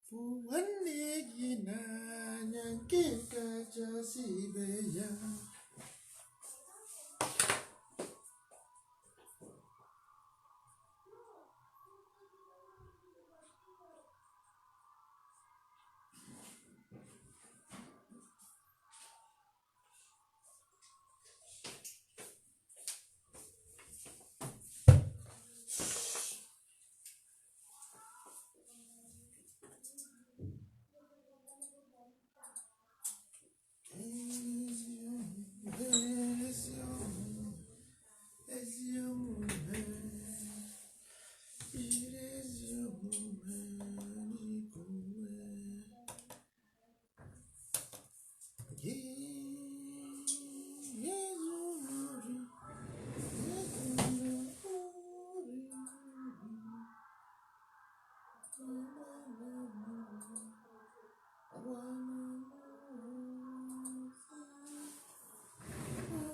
Hụ nwanne gị n'anya nke kachasị ibe ya. Ezi omume, ezi omume, ezi omume, jiri ezi omume dịka uwe. Gị ezuru ori, ezuru ori,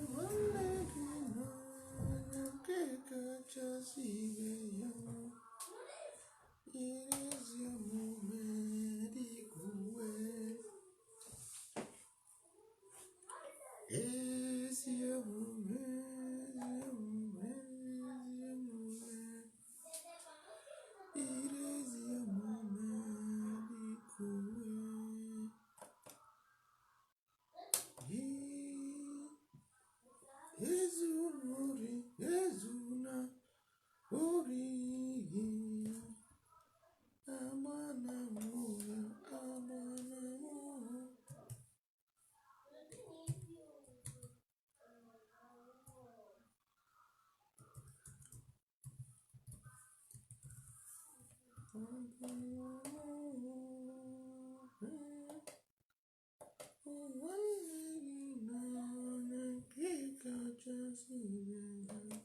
nwanne gị n'anya nke kachasị ibe ya, jiri ezi omume dịka uwe. Ezi omume, ezi omume, ezi omume, jiri ezi omume dịka uwe. Ezuna ori, ezuna ori gị, agbana m ụgha, agbana m ụgha. Nwanne gị n'anya nke kachasị ibe ya.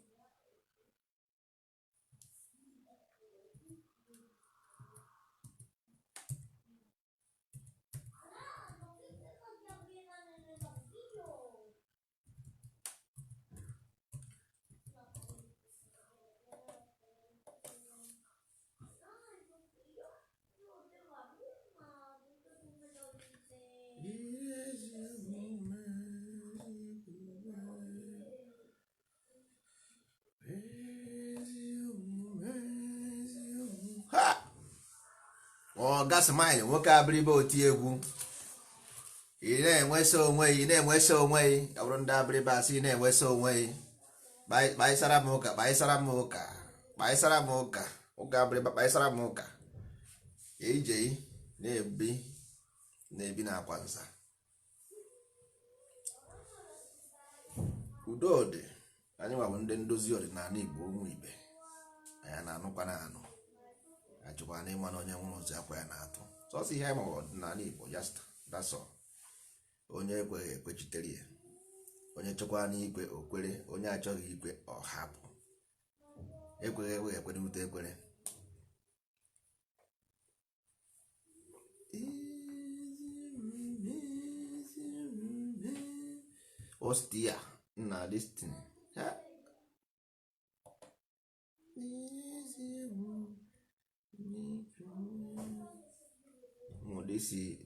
Ezi omume dịka uwe. Ezi omume, ezi omume. Ha! Ọga Smile, nwoke abịrịba oti egwu, ị na-enwesa onwe gị, ị na-enwesa onwe gị. Ọ bụrụ ndị abịrịba asị ị na-enwesa onwe gị, kpaịsara m ụka, kpaịsara m ụka, kpaịsara m ụka, ụka abịrịba, kpaịsara m ụka. Ije na-ebi na-ebi na akwa nza. Udo dị. Anyị nwa bụ ndị ndozi ọdịnala Igbo, ụmụ ibe anyị na-anụkwa na anụ achịkwa na ịma na onye nwụrụ ụzọ akwa ya na-atụ sọsọ ihe anyị ma bụ ọdịnala Igbo. Just that's all. Onye ekweghị ekwechitere ya, onye chọkwa n'ikwe okwere, onye achọghị ikwe ọ hapụ. Ekweghị ekwe ekwere ute ekwere. Ostia na this thing. Ha?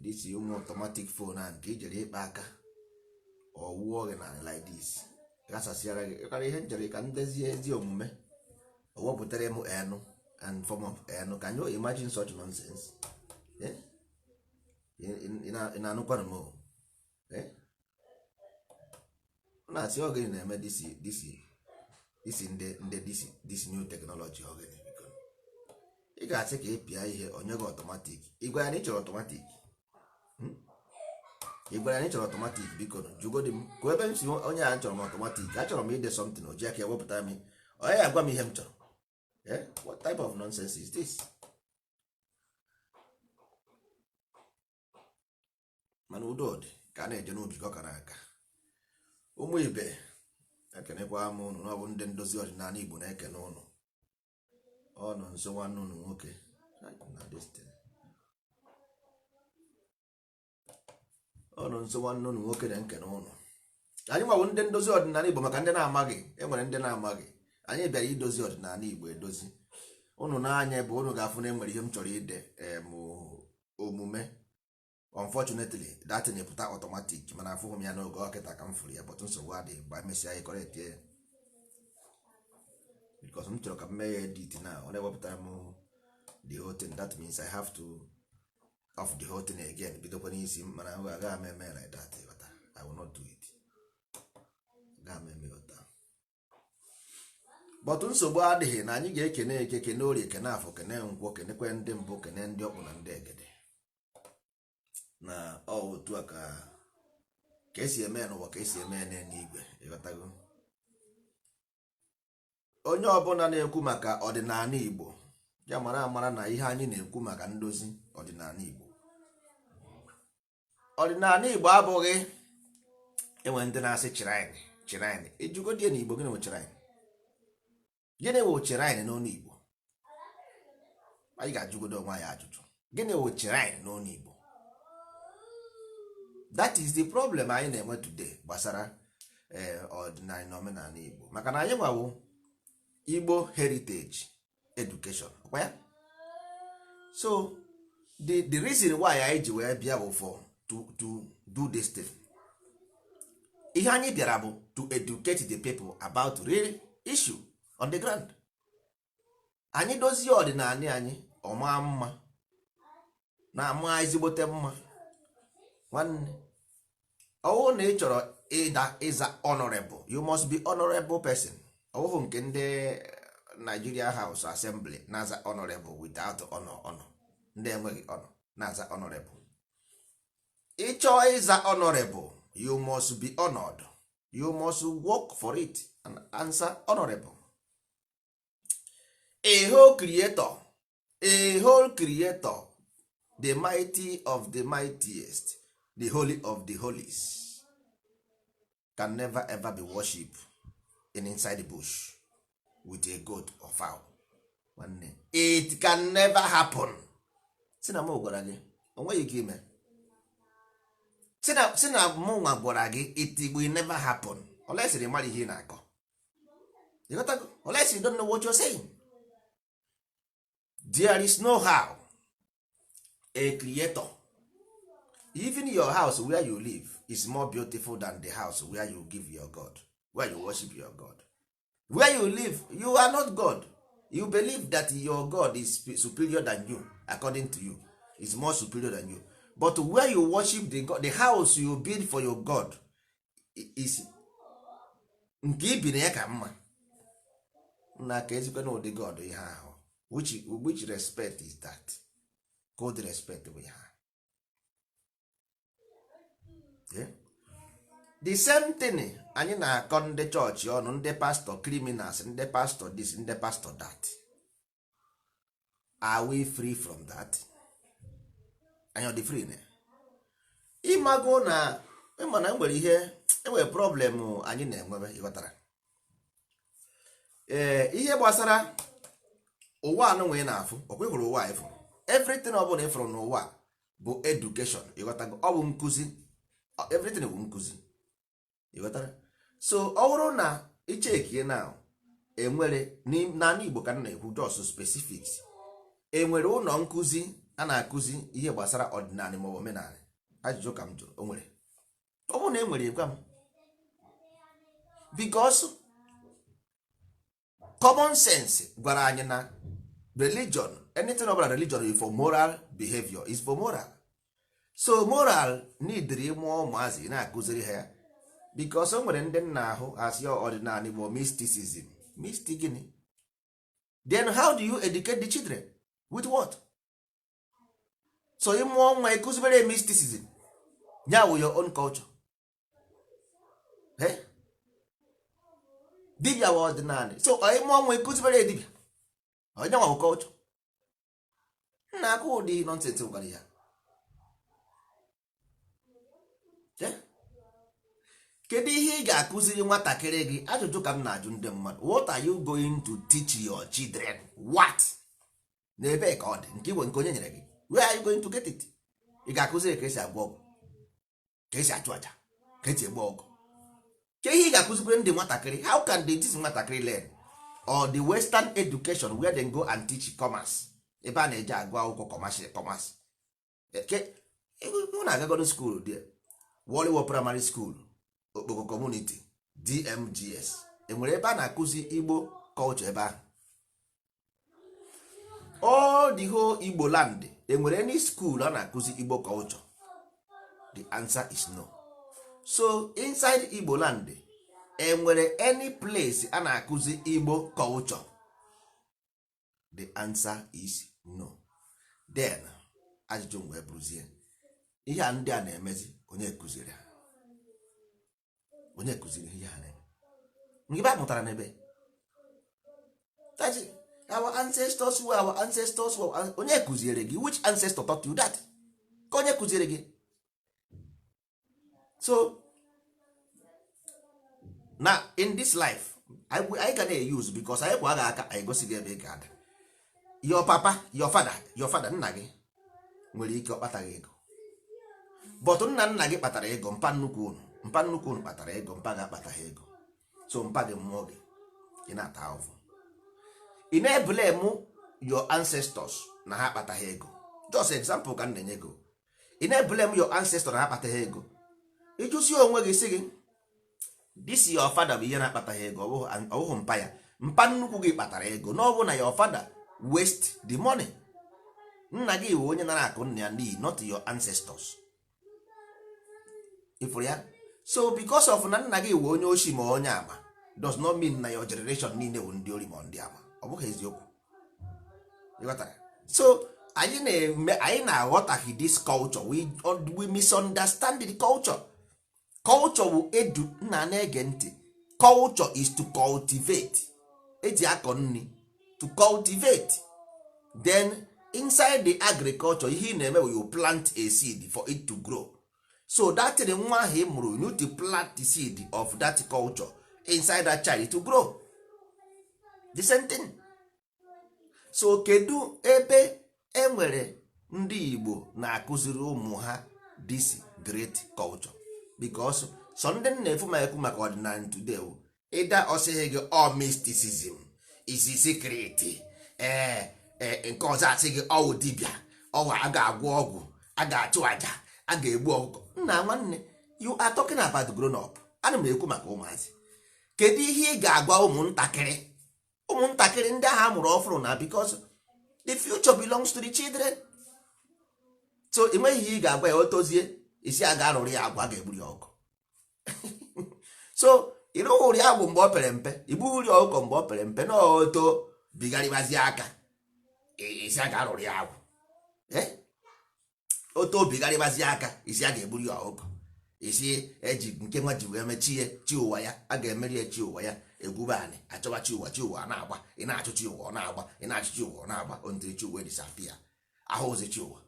This ụmụ automatic phone a nke ijere ịkpa aka, ọ wụọ gị na like this, ghasasịara gị karịa ihe njere ka ndezie ezi omume. O wepụtara m enu and form of enu. Can you imagine such nonsense? Eh? Ị na-anụkwanụ m o? Eh? Ọ na-asị ọ gịnị na-eme this ndị this new technology? Ọ gịnị biko? Ị ga-asị ka ị pịa ihe, onye gị automatic. Ị gwara ya na ị chọrọ automatic? Ị gwara ya na ị chọrọ automatic? Biko jugodi m ka ebe m si onye a chọrọ m automatic. Achọrọ m ide something, o ji aka ewepụtara m, onye ya agwa m ihe m chọrọ. Eh? What type of nonsense is this? Mana udo dị ka a na-eje n'ubi ka ọ ka na-aka. Ụmụ ibe, ekenekwa m unu na ọ bụ ndị ndozi ọdịnala Igbo na-ekene unu. Ọ nọ nso nwanne unu nwoke na this thing. Ọ nọ nso nwanne unu nwoke na-ekene unu. Anyị nwawo ndị ndozi ọdịnala Igbo. Maka ndị na-amaghị, e nwere ndị na-amaghị, anyị bịara idozi ọdịnala Igbo edozi. Unu n'anya bụ unu ga-afụ na enwere ihe m chọrọ ide. Em, Omume. Unfortunately, that thing pụta automatic, mana afụghị m ya n'oge ọkịta ka m fụrụ ya, but nsogbu adịghị. Mgbe emesịa anyị correct ya, because m chọrọ ka m mee ya edit na ọ na-ewepụtara m the whole thing. That means I have to off the whole thing again, bidokwa n'isi m. Mana agaghị m eme like that. Ịghọta? I will not do it. Agaghị m eme ụta, but nsogbu adịghị na anyị ga-ekene Eke, kene Orie, kene Afọ, kene Nkwọ, kenekwe ndị mbụ, kene ndị ọkpụ na ndị egede, na ọ otu a ka esi eme ya n'ụwa, ka esi eme ya n'eluigwe. Ịghọtago? Onye ọbụla na-ekwu maka ọdịnala Igbo, ya mara amara na ihe anyị na-ekwu maka ndozi ọdịnala Igbo. Ọdịnala Igbo abụghị enwe ndị na-asị shrine, shrine. Ejugodie na Igbo, gịnị wụ shrine? Gịnị wụ shrine n'ọnụ Igbo? Anyị ga-ajụgodo onwe anyị ajụjụ: gịnị wụ shrine n'ọnụ Igbo? That is the problem anyị na-enwe today gbasara ọdịnala na omenala Igbo, maka na anyị nwawo Igbo heritage education ọkwa ya. So the reason why anyị ji wee bịa bụ for to do this thing. Ihe anyị bịara bụ to educate the people about real issue on the ground. Anyị dozie ọdịnala anyị, ọma mma na ama ezigbote mma. Nwanne, ọwụ na ị chọrọ ịda ịza honorable, you must be honorable person. Ọwụhụ nke ndị Nigeria House Assembly na-aza honorable without honor, honor ndị enweghị honor na-aza honorable. Ịchọọ ịza honorable, you must be honored. You must work for it and answer honorable. A whole creator, a whole creator, the mighty of the mightiest, the holy of the holies, can never ever be worship in inside the bush with a goat or fowl. Nwanne, it can never happen. Si na m gwara gị, o nweghị ike ime. Si na mụ nwa gwara gị, it will never happen unless ị mara ihe ị na-akọ. You got to, unless you don't know what you're saying. There is no how a creator, even your house where you live is more beautiful than the house where you give your god, where you worship your god. Where you live, you are not god. You believe that your god is superior than you. According to you, is more superior than you, but where you worship the god, the house you build for your god is nke ibi na ya ka mma na ka ezikwe na ụdị god ihe ahụ. Which respect is that? God respect bụ ihe ahụ. Yeah? The same thing anyị na-akọ ndị chọọchị ọnụ, ndị pastọ criminals, ndị pastọ this, ndị pastọ that. Are we free from that? Anyị ọ dị free na ịmago na ịma na enwere ihe, enwere problem anyị na-enwebe. Ịghọtara? Ee, ihe gbasara ụwa anụ nwee na-afụ ọkwa ịhụrụ ụwa ịfụ, everything ọ bụla ịfụrụ n'ụwa bụ education. Ịghọtago? Ọ bụ nkụzi. Everything bụ nkụzi. Ịghọtara? So ọ bụrụ na ichekie na enwere n'ala Igbo, ka m na-ekwu just specifics, enwere ụlọ nkụzi a na-akụzi ihe gbasara ọdịnala maọbụ omenala? Ajụjụ ka m jụrụ. O nwere? Ọ bụrụ na e nwere, gwa m, because common sense gwara anyị na religion, anything ọbụla religion is for moral behavior, is for moral. So moral need ịmụọ ụmụazị na-akụziri ha ya, because o nwere ndị nna ahụ asị ọdịnala Igbo mysticism. Mystic gịnị? Then how do you educate the children? With what? So ịmụọ nwa, ịkụzibere mysticism ya wụ your own culture. Eh? Dibia wụ ọdịnala. So ịmụọ nwa, ịkụzibere dibia, onye nwa bụ culture. Nna, akụ ụdị nonsense gwara ya. Eh? Kedu ihe ị ga-akụziri nwatakịrị gị? Ajụjụ ka m na-ajụ ndị mmadụ: what are you going to teach your children? What? Na ebe ka ọ dị nke igwe nke onye nyere gị? Where are you going to get it? Ị ga-akụziri ka esi agwọ ọgwụ, ka esi achụ aja, ka esi egbu ọgụ? Ke ihe ị ga-akụzikwere ndị nwatakịrị? How can the this nwatakịrị learn? Or the western education where they go and teach commerce, ebe a na-eji agụ akwụkwọ commerce, commerce. Ụ na-agagodo school there, Woliwo Primary School, Okpoko Community, DMGS, enwere ebe a na-akụzi Igbo culture ebe ahụ? All the whole Igbo land, enwere any school a na-akụzi Igbo culture? The answer is no. So inside Igbo land, enwere any place a na-akụzi Igbo culture? The answer is no. Then ajụjụ m wee bụrụzie, ihe a ndị a na-emezi, onye kụziri ha? Onye kụziri ihe ha na-eme? Nke a mụtara n'ebe? That is, our ancestors were, our ancestors were. Onye kụziere gị? Which ancestor taught you that? Ka onye kụziere gị? So na in this life anyị ga na-use, because anyị kwa gị aka, anyị gosi gị ebe ị ga-ada. Your papa, your father, your father, nna gị nwere ike ọ kpataghị ego, but nna nna gị kpatara ego. Mpa nnukwu unu, mpa nnukwu unu kpatara ego, mpa gị akpataghị ego. So mpa gị mmụọ gị, ị na-ata ahụhụ, ị na-eblame your ancestors na ha akpataghị ego. Just example ka m na-enye gị. Ị na-eblame your ancestor na ha akpataghị ego. Ịjụsi onwe gị, sị gị this your father bụ ihe na-akpataghị ego, ọ bụghị mpa ya. Mpa nnukwu gị kpatara ego, na ọ bụ na your father waste the money. Nna gị bụ onye nara akụ nna ya n'iyi, not your ancestors. Ifuru ya? So because of na nna gị wụ onye oshi ma onye ama does not mean na your generation niile bụ ndị ori ma ndị ama. Ọ bụghị eziokwu. Ịghọtara? So anyị na-eme, anyị na-aghọtaghị this culture. We misunderstand the culture. Culture bụ edu nna na-ege ntị. Culture is to cultivate, eji akọ nri, to cultivate. Then inside the agriculture, ihe ị na-eme bụ you plant a seed for it to grow. So that thing nwa ahụ ị mụrụ, you need to plant the seed of that culture inside that child to grow. The same thing. So kedu ebe e nwere ndị Igbo na-akụziri ụmụ ha this great culture? Because so ndị na-efu ma ekwu maka ọdịnala today wụ ịda ọsịghị gị ọ mysticism is secret. Ee, nke ọzọ asị gị ọwụ dibịa, ọwụ a ga-agwọ ọgwụ, a ga-achụ àjà, a ga-egbu ọkụkọ. Nna nwanne, you are talking about grown up. Ana m ekwu maka ụmụazị. Kedu ihe ị ga-agwa ụmụntakịrị, ụmụntakịrị ndị ahụ a mụrụ ọfụrụ na? Because the future belongs to the children. So ị nweghị ihe ị ga-agwa ya o tozie, isi a ga-arụrụ ya agwa, ga-egburu ya ọkụ. So ịrụghụrụ ya agwụ mgbe ọ pere mpe, igbughuri ya ọkụkọ mgbe ọ pere mpe, na oto bigharịbazie aka, isi a ga-arụrụ ya agwụ. Oto bigharịbazie aka, isi a ga-egburu ya ọkụkọ. Isi eji nke nwa ji wee mechie chi ụwa ya, a ga-emeri ya chi ụwa ya, egwube anị, achọba chi ụwa. Chi ụwa na-agba, ị na-achụ chi ụwa, ọ na-agba, ị na-achụ chi ụwa, ọ na-agba ontiri chi ụwa disappear, ahụzi chi ụwa.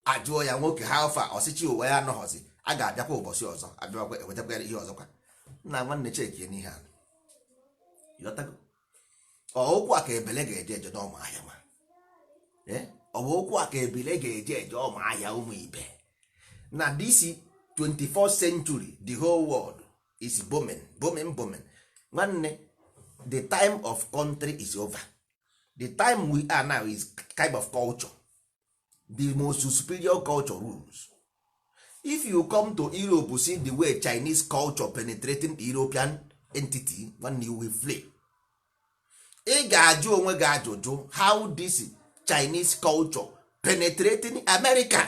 Ajụọ ya nwoke ha ofe ọsị chi ụwa ya anọghọzi. A ga-abịakwa ụbọchị ọzọ, abịakwa ewetakwa ya ihe ọzọkwa. Nna nwanne, chekie n'ihe a. Ịghọtago? Ọ okwu a ka ebele ga-eje eje n'ọma ahịa nwa. Ọ bụ okwu a ka ebele ga-eje eje ọma ahịa. Ụmụ ibe, na this 24th century, the whole world is booming, booming, booming. Nwanne, the time of country is over. The time we are now is kind of culture. The most superior culture rules. If you come to Europe, see the way Chinese culture penetrating the European entity, nwanne, you will flee. Ị ga-ajụ onwe gị ajụjụ, how this Chinese culture penetrating America?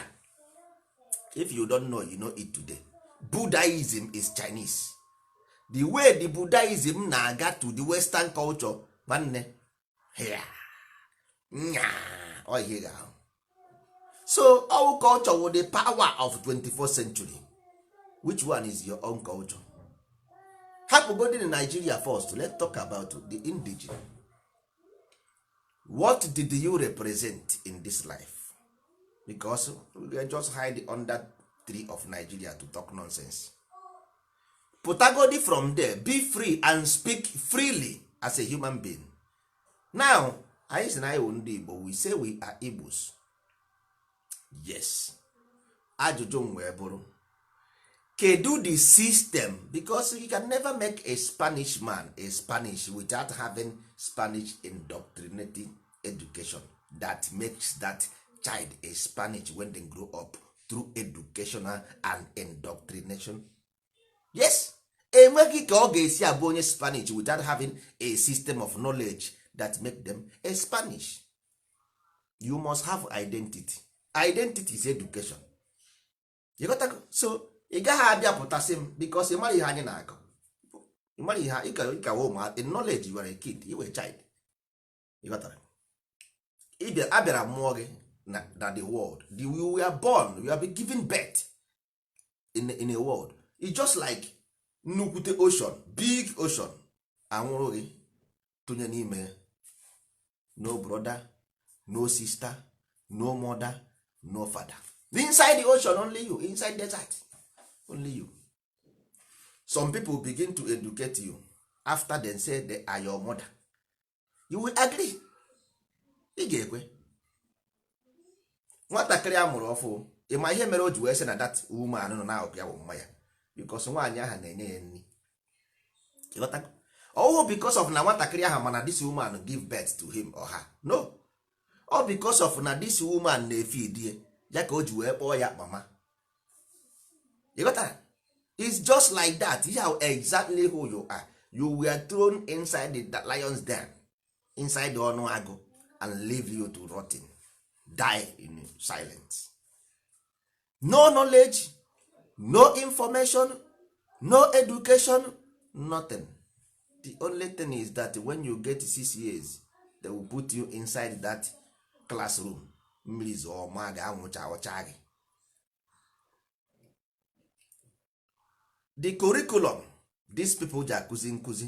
If you don't know, you know it today. Buddhism is Chinese. The way the Buddhism na-aga to the Western culture, nwanne, here nya ọ ihe ga-ahụ. So all culture with the power of 24th century, which one is your own culture? Hapụgodi in Nigeria first. Let's talk about the indigene. What did you represent in this life? Because we are just hide under tree of Nigeria to talk nonsense. Pụtagodi from there, be free and speak freely as a human being. Now anyị sị na anyị wụ ndị Igbo. We say we are Igbos, yes. Ajụjụ m wee bụrụ, kedu the system? Because you can never make a Spanish man a Spanish without having Spanish indoctrinating education that makes that child a Spanish when they grow up through educational and indoctrination. Yes, enweghị ka ọ ga-esi abụ onye Spanish without having a system of knowledge that make them a Spanish. You must have identity. Identity is education. You got to, so ị gaghị abịa pụtasị m because ị mara ihe anyị na-akọ, ị mara ihe ị ka ụmụ in knowledge. You are a kid, you are a child. You got ịbịa abịara mụọ gị na the world, you were born, you have been given birth in a world. It's just like nnukwute ocean, big ocean, anwụrụ gị tụnye n'ime. No brother, no sister, no mother, no father inside the ocean, only you inside desert, only you. Some people begin to educate you after them say they are your mother. You will agree, ị ga-ekwe. Nwatakịrị a mụrụ ọfụ, ị ma ihe mere o ji wee sị na that woman nọ n'akụkụ ya bụ mma ya? Because nwaanyị ahụ na-enye ya nri. Ịghọtago? Ọwụ because of na nwatakịrị ahụ mana this woman give birth to him or her? No, ọ because of na this woman na-efe die ya ka o ji wee kpọọ ya mama. Ịghọtara? It's just like that. How exactly who you are, you were thrown inside the lion's den, inside the ọnụ agụ, and leave you to rotten, die in silence. No knowledge, no information, no education, nothing. The only thing is that when you get 6 years, they will put you inside that classroom. Mmiri zọọ ma ga-anwụcha ọcha gị. The curriculum these people ji akụzi nkụzi,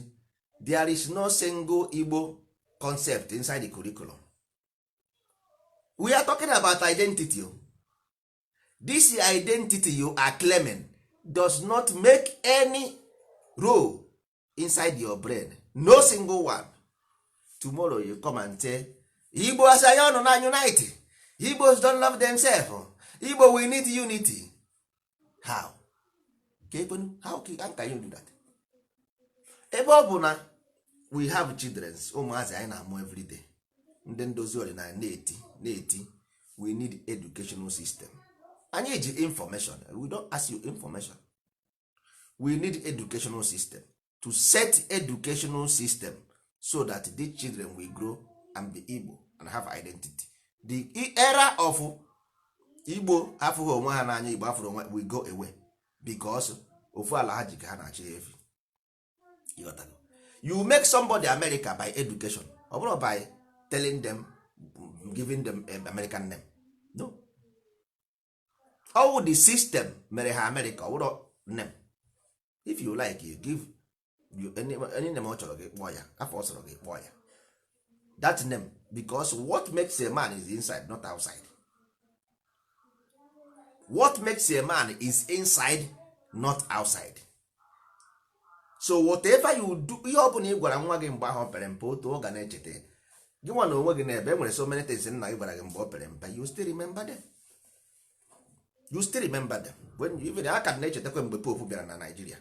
there is no single Igbo concept inside the curriculum. We are talking about identity o. This identity you are claiming does not make any role inside your brain, no single one. Tomorrow you come and say Igbo as anyị nọ na unite, Igbos don't love themselves, Igbo, we need unity. How? Ka ekwenu, how can you do that? Ebe ọ bụ na we have children, ụmụazị anyị na-amụ everyday, ndị ndozi ọdịnala na-eti na-eti, we need educational system. Anyị ji information, we don't ask you information. We need educational system to set educational system so that these children will grow and be Igbo and have identity. The era of Igbo afụghị onwe ha n'anya, Igbo afụrụ onwe, we go away because ofu ala ha ji ka ha na-achị efi. Ịghọtago? You make somebody America by education, ọ bụrụ by telling them, giving them American name. No, all the system mere ha America, ọ bụrụ name. If you like, you give you any name ọ chọrọ gị kpọọ ya, afọ ọ sọrọ gị kpọọ ya that name, because what makes a man is inside, not outside. What makes a man is inside, not outside. So whatever you do, ihe ọ bụla ị gwara nwa gị mgbe ahụ ọ pere mpe, otu ọ ga na-echeta gị nwa na onwe gị na-ebe. Nwere so many things nna gị gwara gị mgbe ọ pere mpe, you still remember them. You still remember them. When you, even aka na-echetakwa mgbe Pope bịara na Nigeria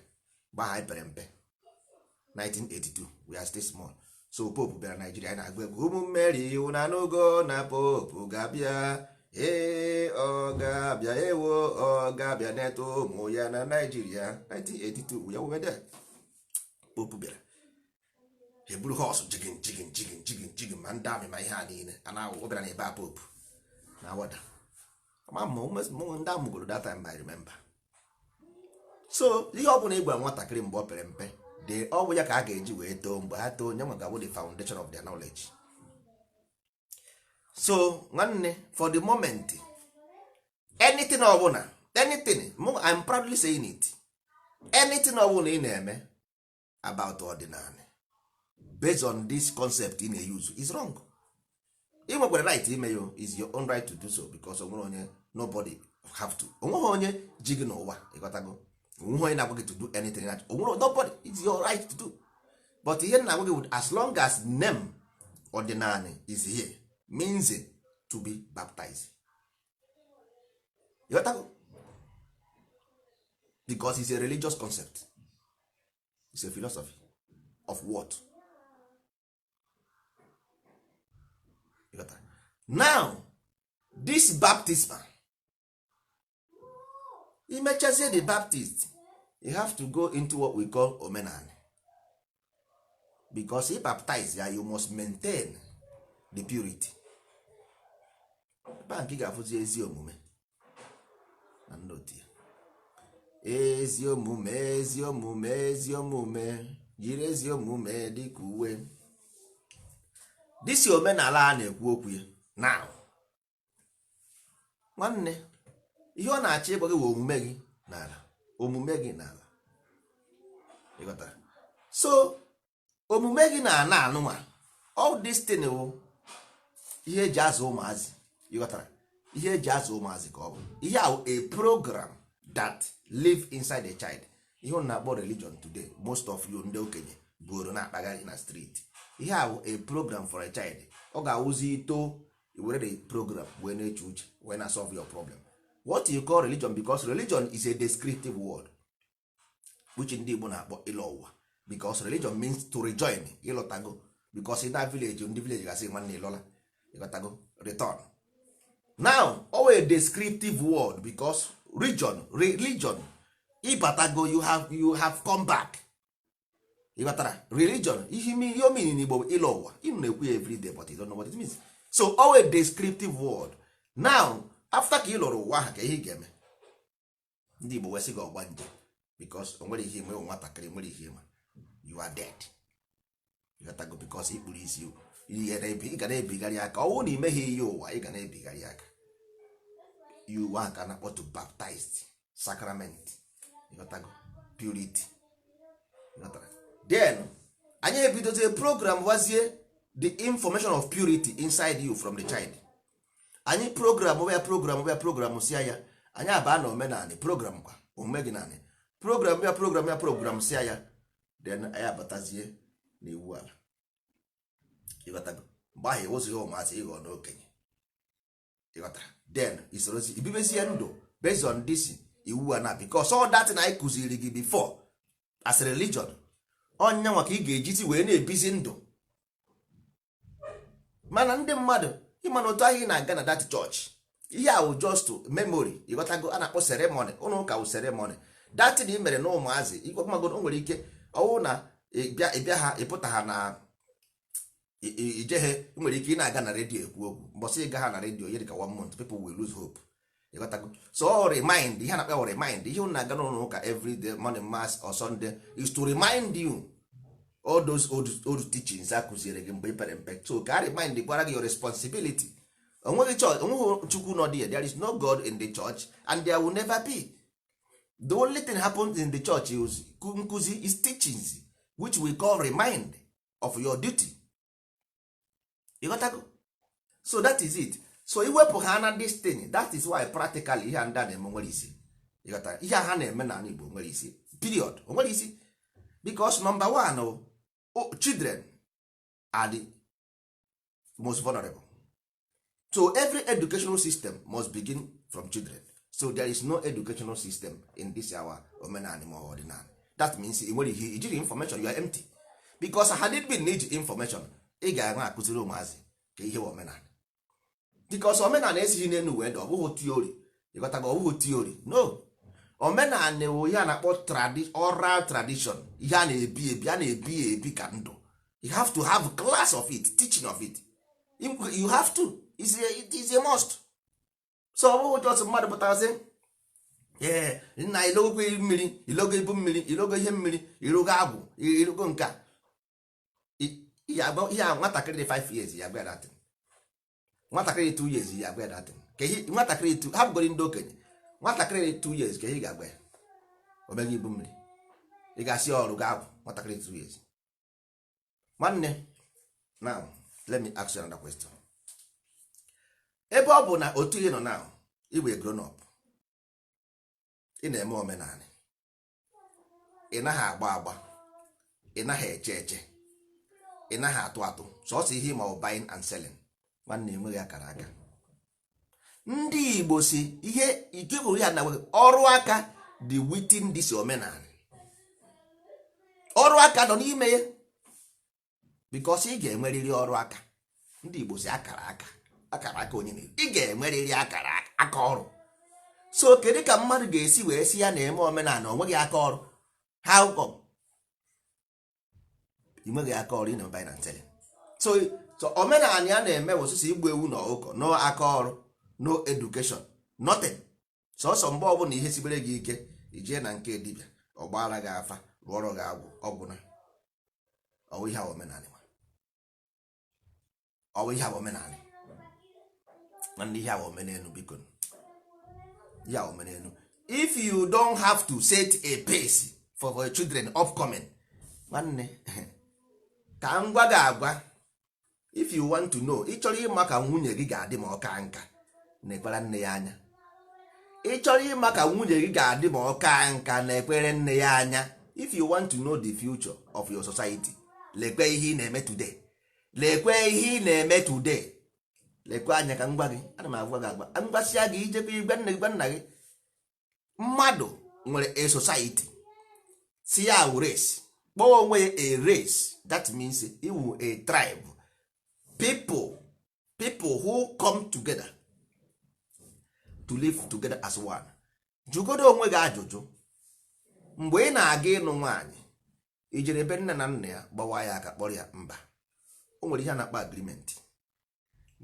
mgbe ahụ anyị pere mpe, 1982, we are still small. So Pope bịara Nigeria, anyị na-agụ egwu ụmụ mmeri ụna n'ugo na Pope ga-abịa. Ee, ọ ga-abịa, ewo, ọ ga-abịa neto ụmụ ya na Nigeria. 1982, ya were there. Pope bịara, eburu horse jigin jigin jigin jigin jigin, ma ndị amị ma ihe a niile a na ọ bịara na ebe a Pope na awada ma mụ ndị amụgoro that time, I remember. So ihe ọ bụla ị gwara nwatakịrị mgbe ọ pere mpe de, ọ bụ ya ka a ga-eji wee too. Mgbe ha too, nye nwa ga-abụ the foundation of their knowledge. So nwanne, for the moment, anything ọbụla, anything mụ, I'm proudly saying it, anything ọbụla ị na-eme about ọdịnala based on this concept ị na-use is wrong. Ị nwekwara right ime ya, is your own right to do so, because onwere onye, nobody have to, onweghị onye ji gị n'ụwa. Ịghọtago? Onweghị onye na-agwa gị to do anything. Onwere nobody, it's your right to do. But ihe na-agwa gị, as long as name ọdịnala is here, means to be baptized. Ịghọtago? Because it's a religious concept, it's a philosophy of what? Ịghọtara? Now This baptism, imechazie the baptist, you have to go into what we call omenani, because i baptize ya, you must maintain the purity. Ebe a nke ị ga-afụzi ezi omume na nnoti ya. Ezi omume, ezi omume, ezi omume, jiri ezi omume dịka uwe. Disi omenala a na-ekwu okwu ya now, nwanne, ihe ọ na-achọ ịgwa gị wụ omume gị n'ala, omume gị n'ala. Ịghọtara? So omume gị na ana anụnwa, all this thing wụ ihe eji azụ ụmụazị. Ịghọtara? Ihe eji azụ ụmụazị ka ọ bụ. Ihe a wụ a program that live inside a child. Ihe unu na-akpọ religion today, most of you ndị okenye buoro na-akpagharị na street, ihe a wụ a program for a child. Ọ ga-awụzi ito were the program wee na-eche uche, wee na solve your problem, what you call religion, because religion is a descriptive word which ndị Igbo na-akpọ ịlọ ụwa, because religion means to rejoin. Ịlọtago, because in that village, ndị village ga-asị, "Nwanne, ịlọla." Ịghọtago? Return. Now, ọ a descriptive word because region, religion, ịbatago, you have come back. Ịghọtara? Religion, ihe o mean n'Igbo bụ ịlọ ụwa. Ị na-ekwu ya every day, but you don't know what it means. So ọ a descriptive word. Now, after ka ị lụrụ ụwa ahụ, ka ihe ị ga-eme, ndị Igbo wee sị gị ọgba nje, because o nwere ihe ime nwatakịrị nwere ihe ịma, you are dead. Ịghọtago? Because ikpuru isi ị ga na-ebigharị aka. Ọ bụrụ na imeghi ihe ụwa, ị ga na-ebigharị aka. You ahụ ka na-akpọ to baptized sacrament. Ịghọtago? Purity. Ịghọtara? Then anyị ebidozie program wazie the information of purity inside you from the child. Anyị program ya, program ya, program sia ya. Anyị abaa na omenanị, program kwa omume gị naanị, program ya, program ya, program sia ya. Then anyị abatazie n'iwu ala. Ịghọtago? Mgbe ahụ ịwụzighị ụmụazị, ịghọ n'okenye. Ịghọtara? Then isorozi ibibezie ndụ based on this iwu a na, because all that na anyị kụziri gị before as a religion, onye nwa ka ị ga-ejizi wee na-ebizi ndụ. Mana ndị mmadụ, ịma na otu ahụ ị na-aga na that church, ihe a wụ just memory. Ịghọtago? A na-akpọ ceremony. Ụlọ ụka wụ ceremony. That thing ị mere na ụmụazị ịgwago, o nwere ike ọwụ na ịbịa ha ịpụta ha na ijeghe. Nwere ike ị na-aga na redio ekwu okwu, mbọsị ịga ha na redio, ihe dịka one month, people will lose hope. Ịghọtago? So all remind, ihe a na-akpọ remind, ihe unu na-aga n'ụlọ ụka every day, morning mass or Sunday, is to remind you all those old, old teachings a kụziere gị mgbe ị pere mpe. So ka a remind gwara gị your responsibility. Onweghị church, onweghị Chukwu nọ there. There is no God in the church and there will never be. The only thing happens in the church is nkuzi, is teachings, which we call remind of your duty. Ịghọtago? So that is it. So iwepụ ha na this thing, that is why practically ihe a ndị a na-eme nwere isi. Ịghọtara? Ihe a ha na-eme n'ala Igbo nwere isi, period. O nwere isi because number one, o children are the most vulnerable. So every educational system must begin from children. So there is no educational system in this our omenani ma ọdịnala. That means ị nwere ihe ijiri information, you are empty, because had it been na iji information, ị ga-enwe akụziri ụmụazị ka ihe omenala, because omenala esighị n'elu wee dị. Ọ bụghị theory. Ịghọtago? Ọ bụghị theory, no. Omenala wụ ihe a na-akpọ oral tradition, ihe a na-ebi ebi, a na-ebi ya ebi ka ndụ. You have to have class of it, teaching of it. You have to. It is a must. So ọ bụghị just mmadụ pụtara sị, ee, nna, ilogokwa mmiri, ilogo ibu mmiri, ilogo ihe mmiri, ilogo agwụ, ilogo nke a. Ihe a nwatakịrị dị 5 years ya agwa ya that thing. Nwatakịrị dị 2 years ya agwa ya that thing. Ka ihe nwatakịrị dị 2, hapụgoro ndị okenye, nwatakịrị dị 2 years, ka ihe ị ga-agwa ya? Omega ibu mmiri, ị ga-asị ọrụ ga agwụ. Nwatakịrị dị 2 years, nwanne. Now let me ask you another question. Ebe ọ bụ na otu ị nọ now, ị wee grown up, ị na-eme omenala, ị naghị agba agba, ị naghị eche eche, ị naghị atụ atụ, sọsọ ihe ma ọ buying and selling, nwanne, enweghị akara aka. Ndị Igbo si ihe ike bụ ya na ọrụ aka dị within this omenala. Ọrụ aka nọ n'ime ya, because ị ga-enwerịrị ọrụ aka. Ndị Igbo si akara aka Akara aka onye na ị ga-enwerịrị akara aka ọrụ. So kedu ka mmadụ ga-esi wee si ya na-eme omenala, o nweghị aka ọrụ? How come ị nweghị aka ọrụ ị na buy and selling? So omenala ya na-eme bụ sọsọ igbu ewu na ọkụkọ, no aka ọrụ, no education, nothing. Sọsọ mgbe ọbụla ihe sibere gị ike, ijee na nke dibịa, ọ gbara gị afa, rụọrọ gị agwụ, ọgwụ na ọwụ ihe a omenala. Ọwụ ihe a omenala. Nwanne, ihe a omenelu, biko, ihe a omenelu. If you don't have to set a pace for your children upcoming, nwanne, ka m gwa gị agwa, if you want to know, ị chọrọ ịma ka nwunye gị ga-adị ma ọ ka nka, na-ekwara nne ya anya. Ị chọrọ ịma ka nwunye gị ga-adị ma ọ ka nka, na-ekpere nne ya anya. If you want to know the future of your society, lekwe ihe ị na-eme today, lekwe ihe ị na-eme today, lekwe anya ka m gwa gị. Ana m agwa gị agwa, ngwasịa gị, ijekwa igwe nne gị, gwa nna gị. Mmadụ nwere a society si ya wụ race, kpọọ onwe ya a race. That means iwu a tribe, people who come together to live together as one. Jụgodo onwe gị ajụjụ: mgbe ị na-aga ịnụ nwaanyị, ijere ebe nne na nna ya gbawa ya aka kpọrọ ya? Mba. O nwere ihe a na-akpọ agreement.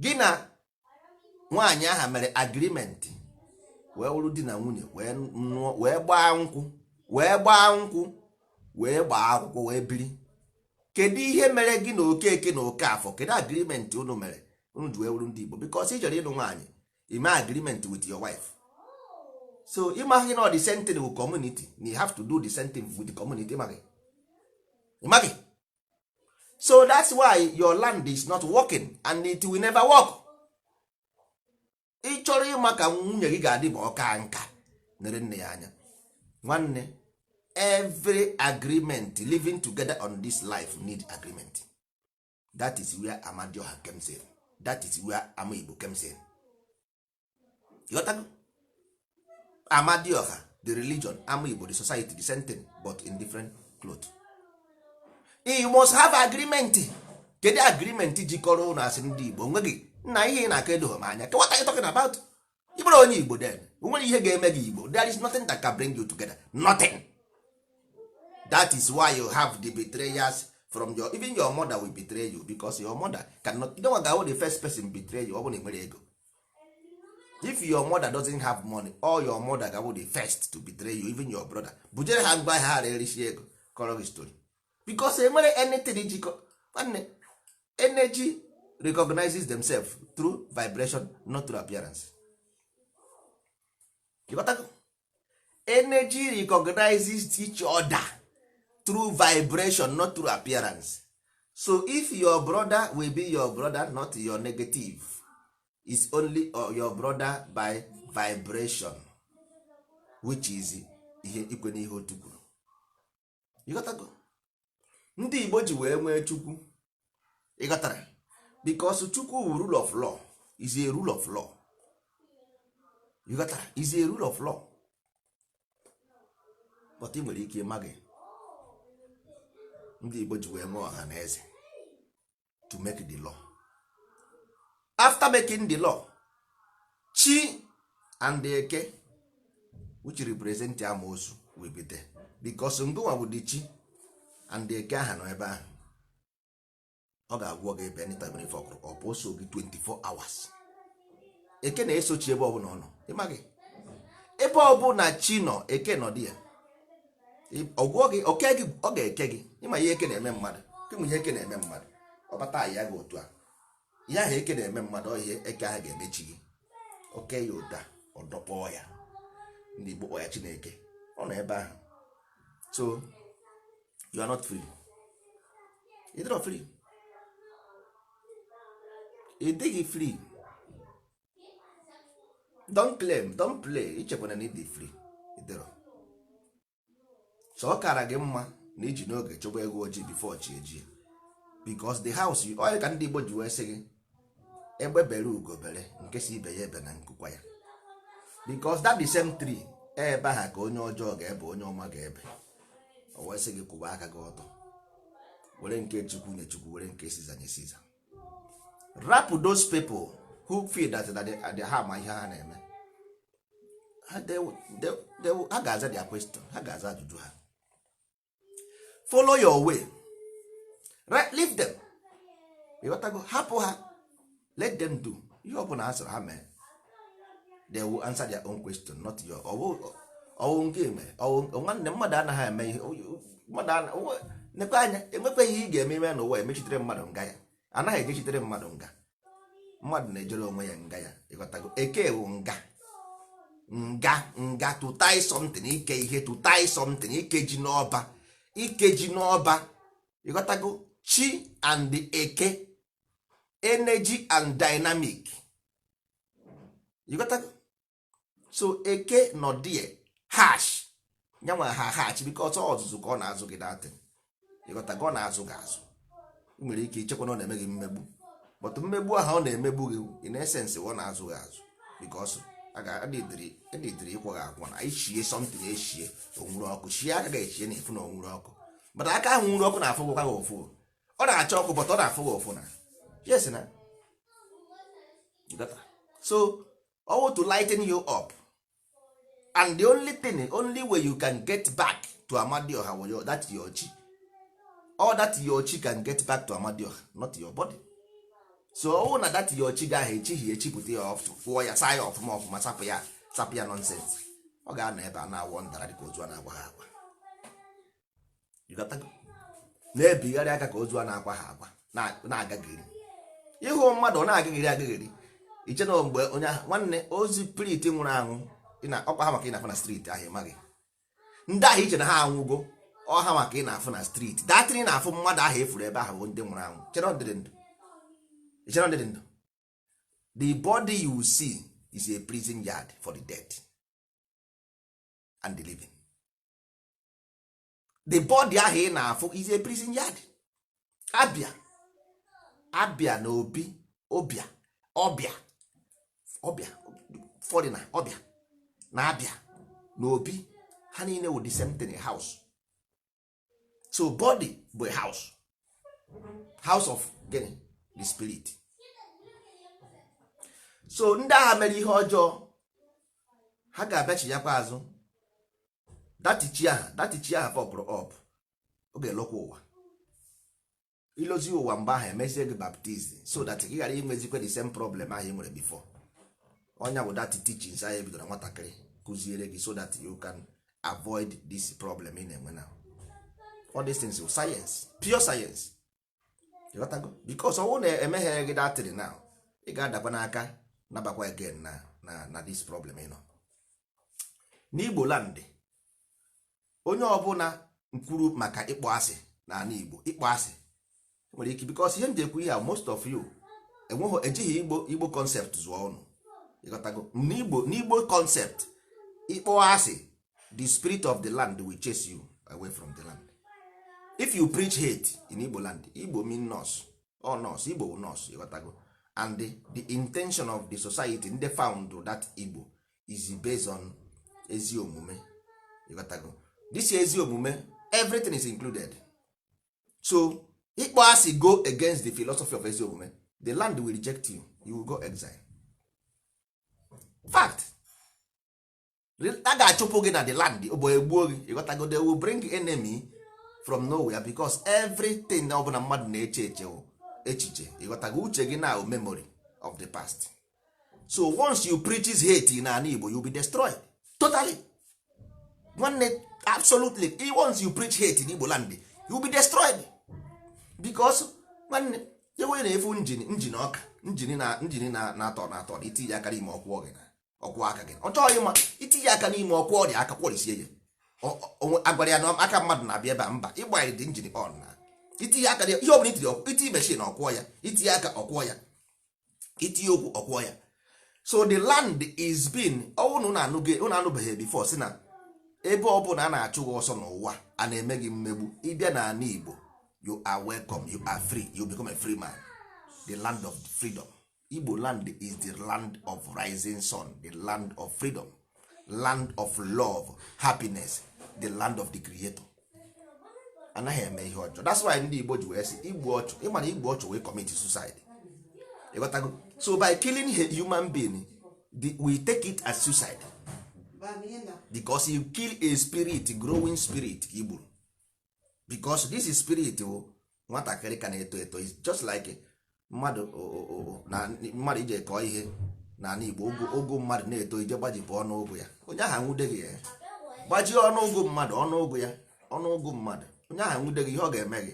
Gị na nwaanyị aha mere agreement wee wụrụ di na nwunye, wee nụọ, wee gbaa nkwụ, wee gbaa nkwụ, wee gbaa akwụkwọ, wee biri. Kedu ihe mere gị na Okeke na Okafọ? Kedu agreement unu mere unu ji wee wụrụ ndị Igbo? Because ị chọrọ ịnụ nwaanyị, ime agreement with your wife. So ịmaghị na the same thing with community, you have to do the same thing with the community. Ịmaghị, ịmaghị. So that's why your land is not working and it will never work. Ị chọrọ ịma ka nwunye gị ga-adị ma ọ ka nka, nere nne ya anya. Nwanne, every agreement, living together on this life need agreement. That is where Amadioha comes in. That is where Ama Igbo comes in. Ịghọtago? Amadioha the religion, Ama Igbo the society, the same thing but in different cloth. You must have agreement. Kedu agreement jikọrọ ụnụ asị ndị Igbo? Onwe gị nna, ihe ị na-akọ edoghị m anya. What are you talking about? Ị bụrụ onye Igbo, then onwere ihe ga-eme gị Igbo. There is nothing that can bring you together, nothing. That is why you have the betrayers from your, even your mother will betray you, because your mother cannot, you don't go, the first person betray you, ọ bụrụ na ị nwere ego. If your mother doesn't have money, all your mother ga the first to betray you. Even your brother bujere ha ngwa ahịa, ha erisi ego, kọrọ gị story, because enwere anything jikọ. Nwanne, energy recognizes themselves through vibration, not through appearance. You got that? Energy recognizes each other through vibration, not through appearance. So if your brother will be your brother, not your negative, is only your brother by vibration, which is ihe ikwe n'ihe otu kwuru. You got that? Ndị Igbo ji wee nwee Chukwu, ịghọtara? Because Chukwu wu rule of law, is a rule of law. You ghọtara? Is a rule of law. But ị nwere ike ịma gị, ndị Igbo ji wee nwee ọha na eze to make the law. After making the law, chi and eke, which represent amoosu, will be there, because ngụnwa bụ the chi and eke aha nọ ebe ahụ. Ọ ga-agwọ gị ebe anytime ife ọkụrụ ọ bụ so gị 24 hours. Eke na-eso chi ebe ọbụla ọ nọ. Ịmaghị ebe ọbụla chi nọ, eke nọ dị ya. Ọgwụọ gị, oke gị, ọ ga-eke gị. Ịma ihe eke na-eme mmadụ? Kemgbe ihe eke na-eme mmadụ, ọ bata ya gị otu a, ihe ahụ eke na-eme mmadụ, ọ ihe eke ahụ ga-emechi gị. Oke ya otu a, ọ dọpọọ ya. Ndị Igbo kpọ ya Chineke. Ọ nọ ebe ahụ. So you are not free. Ị dịrọ free, ị dịghị free. Don't claim, don't play. Ichekwana na ị dị free, ị dịrọ. So ọ kara gị mma na iji n'oge chọba ego ojii before chi ejie, because the house onye ka ndị Igbo ji wee sị gị, egbe bere, ugo bere, nke si ibe ya ebe na nkụkwa ya, because that the same tree ebe ahụ ka onye ọjọọ ga-ebe, onye ọma ga-ebe. O wee sị gị kwụba aka gị ọtọ, were nke Chukwu nye Chukwu, were nke Siza nye Siza. Rapụ those people. who feel that they ha ma ihe ha na-eme ha, ha ga-aza their question, ha ga-aza ajụjụ ha. Follow your way, right? Leave them. Ịghọtago? Hapụ ha, let them do ihe ọ bụla ha sọrọ ha mee. They will answer their own question, not your. Ọwụ nke mere ọwụ nwanne mmadụ anaghị eme ihe mmadụ nekwe anya. Enwekwa ihe ị ga-eme ime n'ụwa emechitere mmadụ nga ya. Anaghị ejechitere mmadụ nga, mmadụ na-ejere onwe ya nga ya. Ịghọtago? Eke wụ nga, nga, nga to tie something, ike ihe, to tie something, ike ji n'ọba, ike ji n'ọba. Ịghọtago? Chi and eke, energy and dynamic. Ịghọtago? So eke nọ there hash nyanwa ha hash because ọzụzụ ka ọ na-azụ gị datin. Ịghọtago? Ọ na-azụ gị azụ. Ị nwere ike ichekwa na ọ na-eme gị mmegbu, but mmegbu ahụ ọ na-emegbu gị, in essence, ọ na-azụ gị azụ because a ga-adịdịrị ịkwọ gị akwọ na ishie something, eshie onwuru ọkụ, shie aka ga-echie na efu na onwuru ọkụ, but aka ahụ nwuru ọkụ na-afụ gị ụfụ. Ọ na-acha ọkụ, but ọ na-afụ gị ụfụ na yes na. You got that? So all to lighten you up, and the only thing, only way you can get back to Amadioha was your, that your chi, all that your chi can get back to Amadioha, not your body. So ọwụ na that your chi ga-ahụ echighị echipụta ya ọfụ, kwụọ ya, saa ya ọfụma ọfụma, sapụ ya, sapụ ya nonsense, ọ ga-anọ ebe a na-awọ ndara dịka ozu a na-agwa ha agwa. You got that? Na-ebigharị aka ka ozu a na-akwa ha agwa, na-agagheri ịhụ mmadụ, ọ na-agagheri agagheri iche na mgbe onye ahụ nwanne ozu spirit nwụrụ anwụ. Ọkwa ha maka ị na-afụ na street ahụ, ịmaghị ndị ahụ iche na ha anwụgo. Ọha maka ị na-afụ na street datịrị na-afụ mmadụ ahụ efuru ebe ahụ bụ ndị nwụrụ anwụ. Chere ọ dịrị ndụ, chere ọ dịrị ndụ. The body you see is a prison yard for the dead and the living. The body ahụ ị na-afụ is a prison yard. Abịa, abịa na obi ọbịa, ọbịa, ọbịa, foreigner, ọbịa na abịa na obi, ha niile wụ the same thing, a house. So body bụ a house, house of gịnị? The spirit. So ndị agha mere ihe ọjọọ, ha ga-abịachighakwa azụ datichi aha, datichi aha fọkụrụ up. Ọ ga-elokwa ụwa, ilozi ụwa mgbe ahụ emezie gị baptism so that ị ghara inwezikwa the same problem ahụ ị nwere before. Ọnya bụ that teachings ahụ ebidoro nwatakịrị kụziere gị so that you can avoid this problem ị na-enwe now. All these things bụ science, pure science. Ịghọtago? Because ọnwụ na emeghere gị datịrị now, ị ga-adakwa n'aka nabakwa again na this problem ị nọ n'Igbo land. Onye ọbụla kwuru maka ịkpọ asị n'ala Igbo, ịkpọ asị nwere ike, because ihe m ji ekwu ihe a, most of you enweghị, ejighị Igbo concept zụọ ụnụ. Ịghọtago? N'Igbo concept, ịkpọ asị, the spirit of the land will chase you away from the land. If you preach hate in Igbo land, Igbo mean nurse or nurse, Igbo bụ nurse. Ịghọtago? And the intention of the society ndị found that Igbo is based on ezi omume. Ịghọtago? This ezi omume, everything is included. So ịkpọ asị go against the philosophy of ezi omume, the land will reject you, you will go exile. Fact, a ga-achụpụ gị na the land, bụ egbuo gị. Ịghọtago? They will bring enemy from nowhere because everything ọbụla mmadụ na-eche eche wụ echiche. Ịghọtago? Uche gị na memory of the past. So once you preach hate in ala Igbo, you will be destroyed totally. Nwanne, absolutely, once you preach hate in Igbo land, you will be destroyed because nwanne, enwe na-efu engine ọka, engine na engine na na-atọ na-atọ, itinye aka n'ime ọkwụọ gị na ọkwụ aka gị. Ọ chọghị ịma itinye aka n'ime ọkwụ ọrịa aka kwọrisie ya. Agwara ya na aka mmadụ na-abịa ebe a mba ịgbanyere dị engine on na itinye aka, ihe ọ bụla itiri ọkwụ, itinye machine ọkwụọ ya, itinye aka ọkwụọ ya, itinye okwu ọkwụọ ya. So the land is being ọnwụ na unu anụbeghị before si na ebe ọ bụla a na-achụ gị ọsọ n'ụwa, a na-eme gị mmegbu, ịbịa n'ala Igbo, you are welcome, you are free, you become a free man. The land of freedom. Igbo land is the land of rising sun, the land of freedom, land of love, happiness, the land of the creator. Anaghị eme ihe ọjọọ. That's why ndị Igbo ji wee sị igbu ọchụ, ịma na igbu ọchụ wee commit suicide. Ịghọtago? So by killing a human being, we take it as suicide because you kill a spirit, growing spirit ka i gburu, because this is spirit bụ nwatakịrị ka na-eto eto. It's just like mmadụ na mmadụ ije kọọ ihe n'ala Igbo, ụgụ mmadụ na-eto, ije gbajipụ ọnụ ụgụ ya, onye ahụ anwudeghị ya. Gbajie ọnụ ụgụ mmadụ, ọnụ ụgụ ya, ọnụ ụgụ mmadụ, onye ahụ anwudeghị. Ihe ọ ga-eme gị,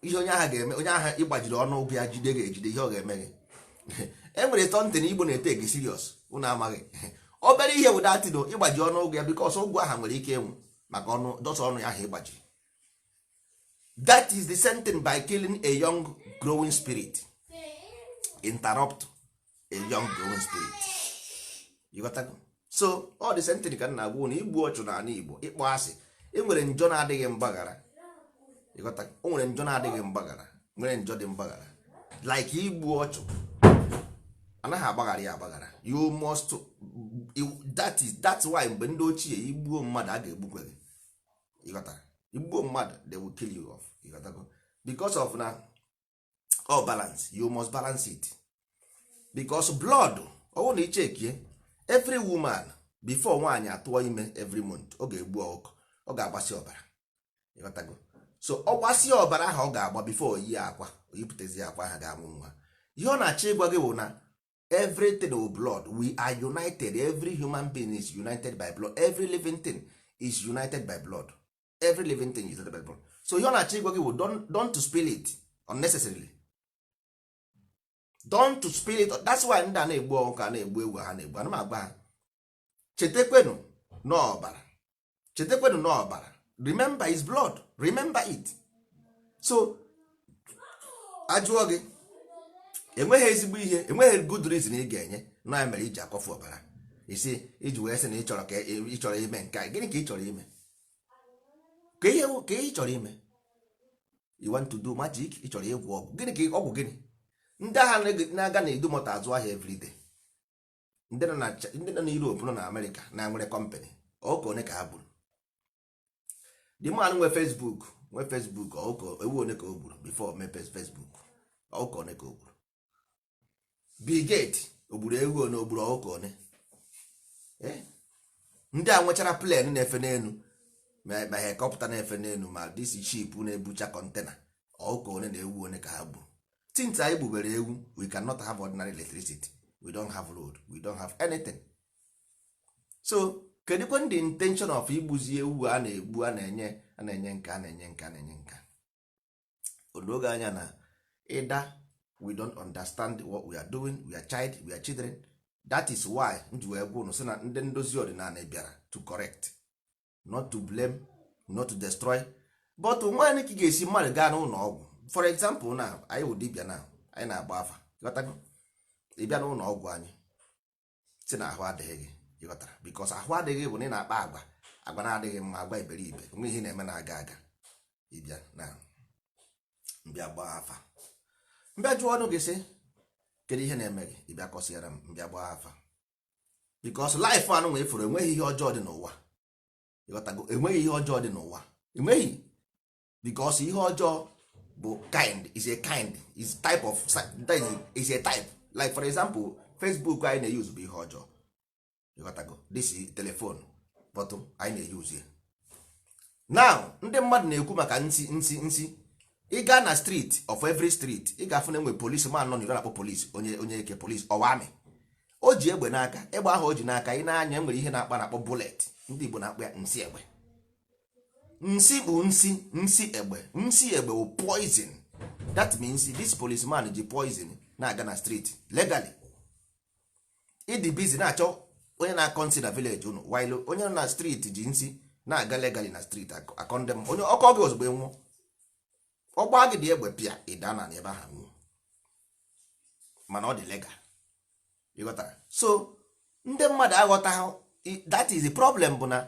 ihe onye ahụ ga-eme, onye ahụ ịgbajiri ọnụ ụgụ ya jide gị ejide, ihe ọ ga-eme gị. E nwere something Igbo na-ete gị serious, unu amaghị. Obere ihe bụ datino ịgbaji ọnụ ụgụ ya, because ụgụ ahụ nwere ike ịnwụ maka ọnụ dọsa ọnụ ya ahụ ịgbajiri. That is the same thing by killing a young growing spirit, interrupt a young growing spirit. You got that? So all the same thing ka m na-agwa unu, igbu ọchụ n'ala Igbo, ịkpọ asị, e nwere njọ na-adịghị mgbaghara. You got that? O nwere njọ na-adịghị mgbaghara, nwere njọ dị mgbaghara, like igbu ọchụ anaghị agbaghara ya agbaghara. You must you, that is, that's why mgbe ndị ochie, igbuo mmadụ, a ga-egbukwe gị. Ịghọtara? Igbuo mmadụ, they will kill you off. Ịghọtago? Because of na all balance, you must balance it, because blood ọwụ na ichekie every woman, before nwaanyị atụọ ime, every month ọ ga-egbu ọkụkọ, ọ ga-agbasi ọbara. Ịghọtago? So ọ gbasie ọbara ahụ ọ ga-agba before oyi akwa, oyipụtazi akwa ahụ, ga-amụ nwa. Ihe ọ na-achọ ịgwa gị bụ na everything with blood, we are united. Every human being is united by blood. Every living thing is united by blood. Every living thing is united by blood. So ihe ọ na-achọ ịgwa gị bụ don't to spill it unnecessarily, don't to spill it. That's why ndị a na-egbu ọkụkọ, a na-egbu ewu, ha na-egbu ana m agwa ha, chetakwenụ n'ọbara, chetakwenụ n'ọbara. Remember is blood, remember it. So ajụọ gị, enweghị ezigbo ihe, enweghị good reason ị ga-enye na ya mere iji akwafu ọbara isi, iji wee sị na ị chọrọ ka ị chọrọ ime nke a. Gịnị ka ị chọrọ ime? Ka ihe ị chọrọ ime? You want to do magic? Ị chọrọ ịgwọ ọgwụ? Gịnị ka ọgwụ gịnị? Ndị agha na-aga na edu moto azụ ahịa everyday, ndị nọ na Europe, nọ na America, na nwere company, ọkụ one ka ha gburu? The man nwe Facebook, nwe Facebook, ọkụ ewu one ka o gburu before mepe Facebook? Ọkụ one ka o gburu? Bill Gates, o gburu ewu one? O gburu ọkụkọ one? Ndị a nwechara plane na-efe n'elu, ma helicopter na-efe n'elu, ma this ship na-ebucha container, ọkụkọ one na ewu one ka ha gburu? Since anyị gbubere ewu, we cannot have ordinary electricity, we don't have road, we don't have anything. So kedu kwen the intention of igbuzi ewu a na-egbu, a na-enye, a na-enye nka, a na-enye nka, a na-enye nka? Odoge anya na ịda, we don't understand what we are doing. We are child, we are children. That is why m ji wee gwa unu sị na ndị ndozi ọdịnala bịara to correct, not to blame, not to destroy. But nwaanyị ka ị ga-esi mmadụ gaa n'ụlọ ọgwụ, for example na anyị wụ dibịa na anyị na-agba afa, ịghọtago? Ị bịa n'ụlọ ọgwụ anyị si na ahụ adịghị gị, ịghọtara? Because ahụ adịghị bụ na ị na-akpa agwa, agwa na-adịghị mma, agwa iberibe, nwe ihe na-eme na-aga aga. Ịbịa na mbịa gbaa afa, mbịa jụọ ọnụ gị sị, kedu ihe na-eme gị? Ịbịa kọsịara m, mbịa gbaa afa, because life anụ nwe efuru, enweghị ihe ọjọọ dị n'ụwa. Ịghọtago? Enweghị ihe ọjọọ dị n'ụwa, enweghị, because ihe ọjọọ bụ kind, is a kind, is type of, that is a type. Like for example, Facebook anyị na-use bụ ihe ọjọọ. Ịghọtago? This is telephone, but anyị na-use ya now. Ndị mmadụ na-ekwu maka nsi nsi nsi. Ị gaa na street of every street, ị ga-afụ na enwe police man nọ n'iro, na-akpọ police, onye eke police ọwa amị, o ji egbe n'aka. Egbe ahụ o ji n'aka, ị na-anya, nwere ihe na-akpa, na-akpọ bullet. Ndị Igbo na-akpọ ya nsị egbe. Nsị bụ nsị, nsị egbe, nsị egbe bụ poison. That means this policeman ji poison na-aga na street legally. Ịdị busy na-achọ onye na-akọ nsị na village unu, while onye nọ na street ji nsị na-aga legally na street akọ ndị onye ọkọ gị, ozugbo nwụọ, ọgba gị dị egbe pịa, ịda na ebe ahụ nwụọ, mana ọ dị legal. Ịghọtara? So ndị mmadụ aghọtaghị. That is the problem, bụ na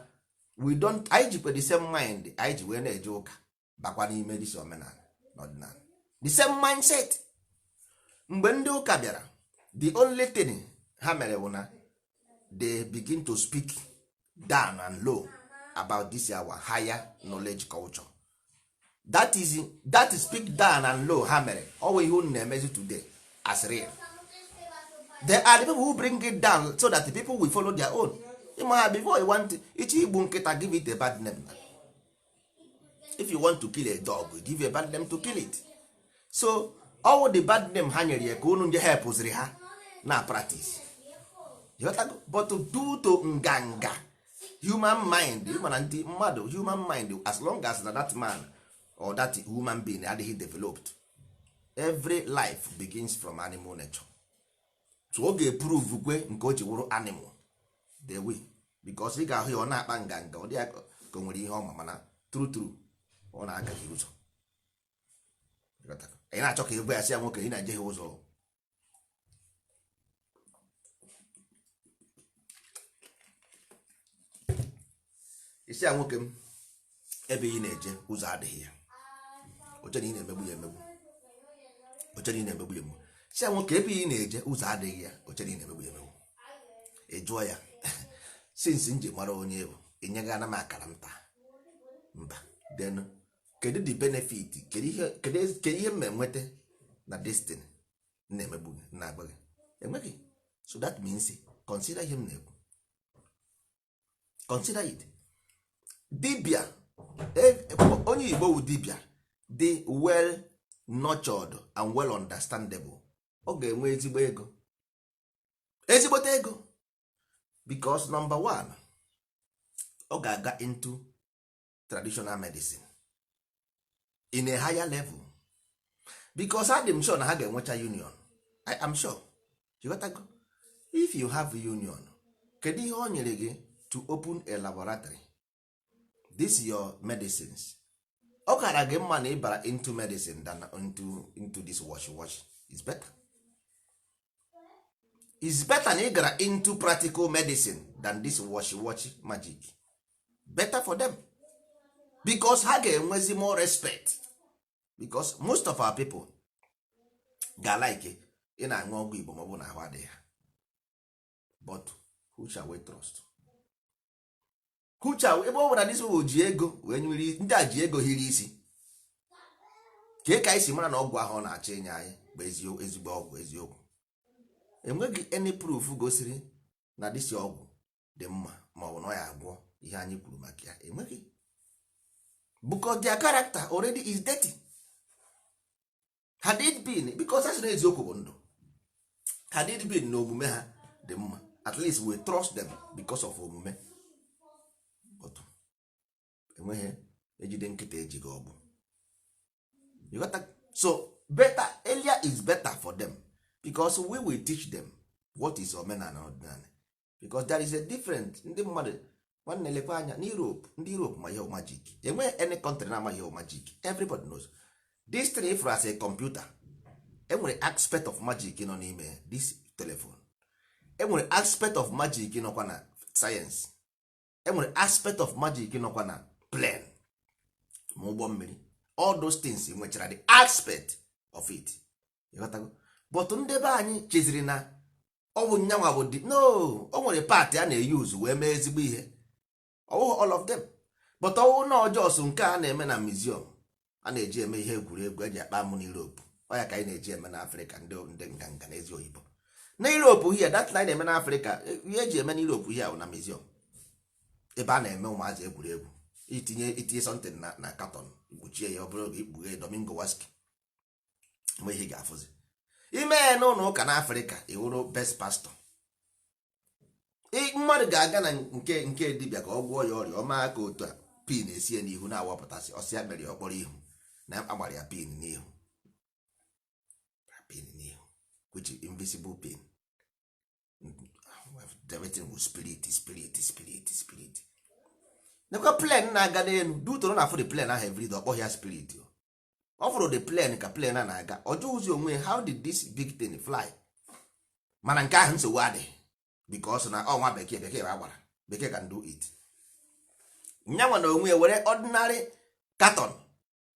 we don't, anyị jikwa the same mind anyị ji wee na-eje ụka bakwa n'ime this omenala na ọdịnala, the same mindset. Mgbe ndị ụka bịara, the only thing ha mere bụ na they begin to speak down and low about this our higher knowledge culture. That is, that is speak down and low ha mere. Ọ bụ ihe unu na-emezi today as real. They are the people who bring it down so that the people will follow their own. Ịma ha before you want iche igbu nkịta, give it a bad name. If you want to kill a dog, give a bad name to kill it. So all the bad name ha nyere ya ka unu nje helpụziri ha na practice. Ịghọtago? But due to nganga human mind, mana ndị mmadụ, human mind, as long as na that man or that human being adịghị developed, every life begins from animal nature. So ọ ga-eprove kwe nke o ji wụrụ animal the way, because ị ga-ahụ ya, ọ na-akpa nganga, ọ dị ya ka o nwere ihe ọma, mana true true ọ na-agaghị ụzọ. Ịghọtago? Ị na-achọ ka ebe ya sị ya, nwoke, ị na-ejeghị ụzọ. Isi ya, nwoke m, ebe ị na-eje ụzọ adịghị ya. Oche na ị na-emegbu ya emegbu, oche na ị na-emegbu ya emegbu. Si ya, nwoke, ebe ị na-eje ụzọ adịghị ya, oche na ị na-emegbu ya emegbu. Ị jụọ ya, since m ji mara onye bụ, enyegana m akara m taa? Mba. Then kedu the benefit? Kedu ihe m enweta na destiny m na-emegbu gị, na-agba gị? Enweghị. So that means, consider ihe m na-ekwu, consider it. Dibia, onye Igbo wụ dibia dị well nurtured and well understandable, ọ ga-enwe ezigbo ego, ezigbote ego, because number one, ọ ga-aga into traditional medicine in a higher level, because adị m sure na ha ga-enwecha union. I am sure. You got to go. If you have union, kedu ihe o nyere gị to open a laboratory? This your medicines, ọ kara gị mma na ị bara into medicine than into this wash wash. Is better, is better na ị gara into practical medicine than this wash wash magic. Better for them, because ha ga-enwezi more respect, because most of our people ga-like ị na-aṅụ ọgwụ Igbo ma ọ bụ na ahụ adịghị ha. But who shall we trust? Who shall? Ebe ọ bụla this people ji ego wee nyere, ndị a ji ego hiri isi ka ka anyị si mara na ọgwụ ahụ ọ na-achọ inye anyị bụ ezigbo ọgwụ, eziokwu. Enweghị any proof gosiri na this ọgwụ dị mma ma ọ bụ na ọ ya agwọ ihe anyị kwuru maka ya. Enweghị, because their character already is dirty. Had it been, because asị na eziokwu bụ ndụ, had it been na omume ha dị mma, at least we trust them because of omume. But enweghị ejide nkịta ejighị ọgbụ. You got that? So better earlier is better for them, because we will teach them what is omenala na ọdịnala, because there is a different. Ndị mmadụ, nwanne, lekwa anya na Europe. Ndị Europe ma ihe magic. Enweghị any country na-ama ihe magic. Everybody knows this thing. If as a computer, enwere aspect of magic nọ n'ime this telephone, enwere aspect of magic nọkwa na science, enwere aspect of magic nọkwa na plane ma ụgbọ mmiri. All those things nwechara the aspect of it. Ịghọtago? But ndị be anyị cheziri na ọ bụ nyanwa bụ dị no. O nwere part a na-eyuzu wee mee ezigbo ihe, ọwụghị all of them. But ọwụ na ọjọọ nke a na-eme na museum, a na-eji eme ihe egwuregwu eji akpa amụ n'Europe, ọ ya ka anyị na-eji eme n'Afrịka. Ndị nganga na ezi oyibo na Europe here, that line na-eme n'Afrịka, ihe eji eme n'Europe here bụ na museum, ebe a na-eme ụmụazị egwuregwu, itinye something na carton, ikpuchie ya, ọ bụrụ oge ikpughe Domingo Waski, enwe ihe ị ga-afụzi ime ya n'ụlọ ụka n'Afrịka. Iwuru best pastor, mmadụ ga-aga na nke dibịa ka ọ gwọọ ya ọrịa ọma aka otu a, pin esie n'ihu na-awapụtasị ọsị ya mere ya ọkpọrọ ihu na agbara ya pin n'ihu, pin n'ihu, which is invisible pin. Everything was spirit, spirit, spirit, spirit. Nekwa plane na-aga n'elu dutoro na afụ the plane ahụ everyday, ọ kpọghị ya spirit. Ọ fụrụ the plane ka plane a na-aga, ọ jụghịzi onwe ya, how did this big thing fly? Mana nke ahụ nsogbu adịghị, because na ọnwa bekee, bekee bụ agbara, bekee can do it. Nyanwa na onwe ya were ordinary carton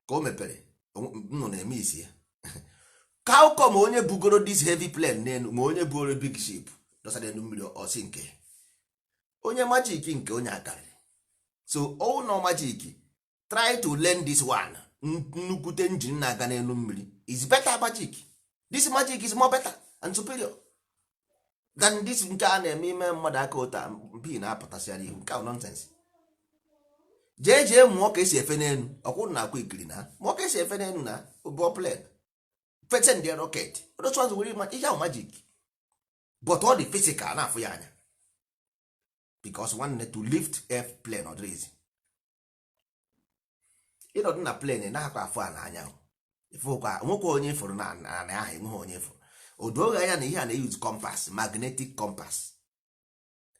ka o mepere nnụ na-eme isi ya. How come onye bugoro this heavy plane n'elu, ma onye bugoro big ship dọsa n'elu mmiri, ọsị nke onye magic, nke onye akarịrị? So all no magic, try to learn this one. Nnukwute engine na-aga n'elu mmiri is better magic. This magic is more better and superior. Than this nke a na-eme ime mmadụ aka ụta mpi na-apụtasịara ihu, nke ahụ nonsense. Jee jee mụọ ka esi efe n'elu ọkwụ na akwa ikiri na mụọ ka esi efe n'elu na ụbọ plane, send the rocket. Those ones were ihe ahụ magic, but all the physical na-afụ ya anya, because nwanne, to lift airplane, ọ dịrị easy. Ịnọdụ na plane naghakwa afụ a n'anya, ifụkwa nwekwa onye fụrụ na anị ahụ, enweghị onye fụrụ. O doghị anya na ihe a na-use compass, magnetic compass.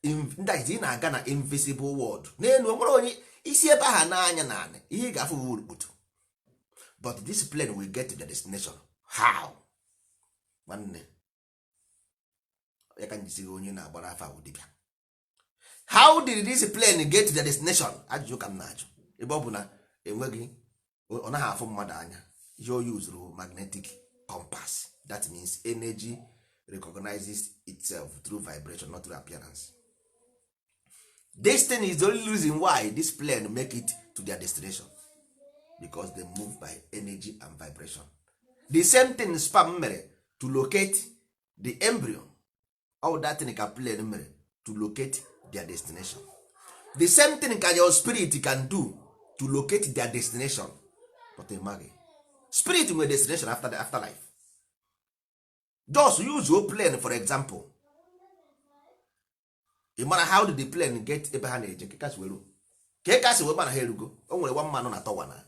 That is, ị na-aga na invisible world n'elu, onwere onye isi ebe ahụ n'anya na anị, ihe ị ga-afụ bụ urukputu. But this plane will get to the destination. How? Nwanne ya ka njisi onye na-agbara afa bụ dibịa. How did this plane get to the destination? Ajụjụ ka m na-ajụ. Ebe ọ bụ na enweghị, ọ naghị afụ mmadụ anya, ihe o yuzuru magnetic compass. That means energy recognizes itself through vibration, not through appearance. This thing is the only reason why this plane make it to their destination, because they move by energy and vibration. The same thing sperm mere to locate the embryo, all that thing ka plane mere to locate their destination. The same thing ka your spirit can do to locate their destination. But ịmaghị spirit nwere destination after the afterlife. Just use your plane for example. Ị mara how did the plane get ebe ha na-eje? Ka kasị were ka kasị wee mana ha erugo. O nwere one man nọ na tower na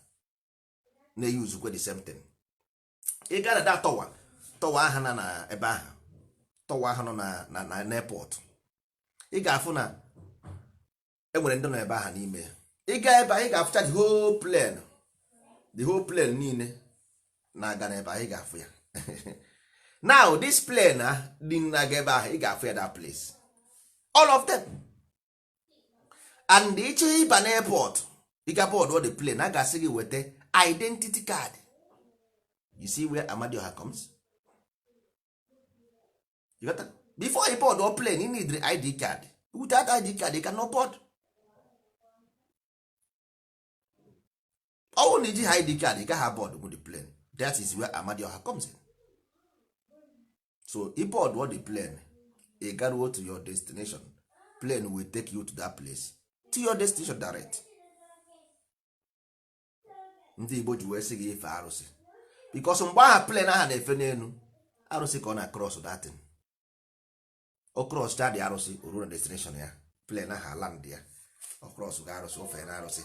na-eyuzukwe the same thing. Ị gaa na that tower, tower ahụ na na ebe ahụ, tower ahụ nọ na airport, ị ga-afụ na enwere ndị nọ ebe ahụ n'ime ya. Ị gaa ebe ahụ, ị ga-afụcha the whole plane, the whole plane niile na-aga n'ebe ahụ, ị ga-afụ ya. Now this plane ah, dị na-aga ebe ahụ, ị ga-afụ ya, that place, all of them. And ịchọ ịba n'airport, ị ga board the plane, a ga-asị gị weta identity card. You see where Amadioha comes? You got that? Before you board or plane, you need the ID card. Without ID card, you cannot board. Ọ bụrụ na iji ID card, ị gaghị board with the plane. That is where Amadioha comes in. So ị board the plane, ị garuo to your destination. Plane will take you to that place, to your destination direct. Ndị Igbo ji wee sị gị ife arụsị, because mgbe aha plane aha na-efe n'elu arụsị ka ọ na cross that thing. O cross cha dị arụsị, o ruo na destination ya. Plane aha land ya, o cross ga arụsị, o fee na arụsị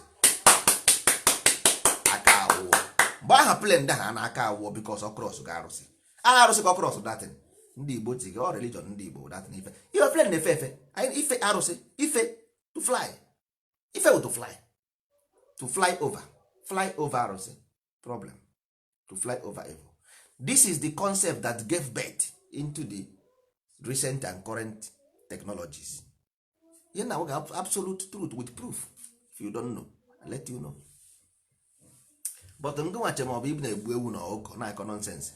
aka awụọ. Mgbe aha plane daha na aka awụọ, because ọ cross ga arụsị, aha arụsị ka ọ cross that thing. Ndị Igbo ti ọ religion ndị Igbo that thing. Ife ife plane na-efe efe anyị ife arụsị, ife to fly, ife wụ to fly, to fly over, fly over arụsị problem, to fly over evil. This is the concept that gave birth into the recent and current technologies. Ihe na nwoge, absolute truth with proof. If you don't know, I let you know. But ngị nwache ma ọ bụ ibu na-egbu ewu na ọkụkọ na-akọ nonsense,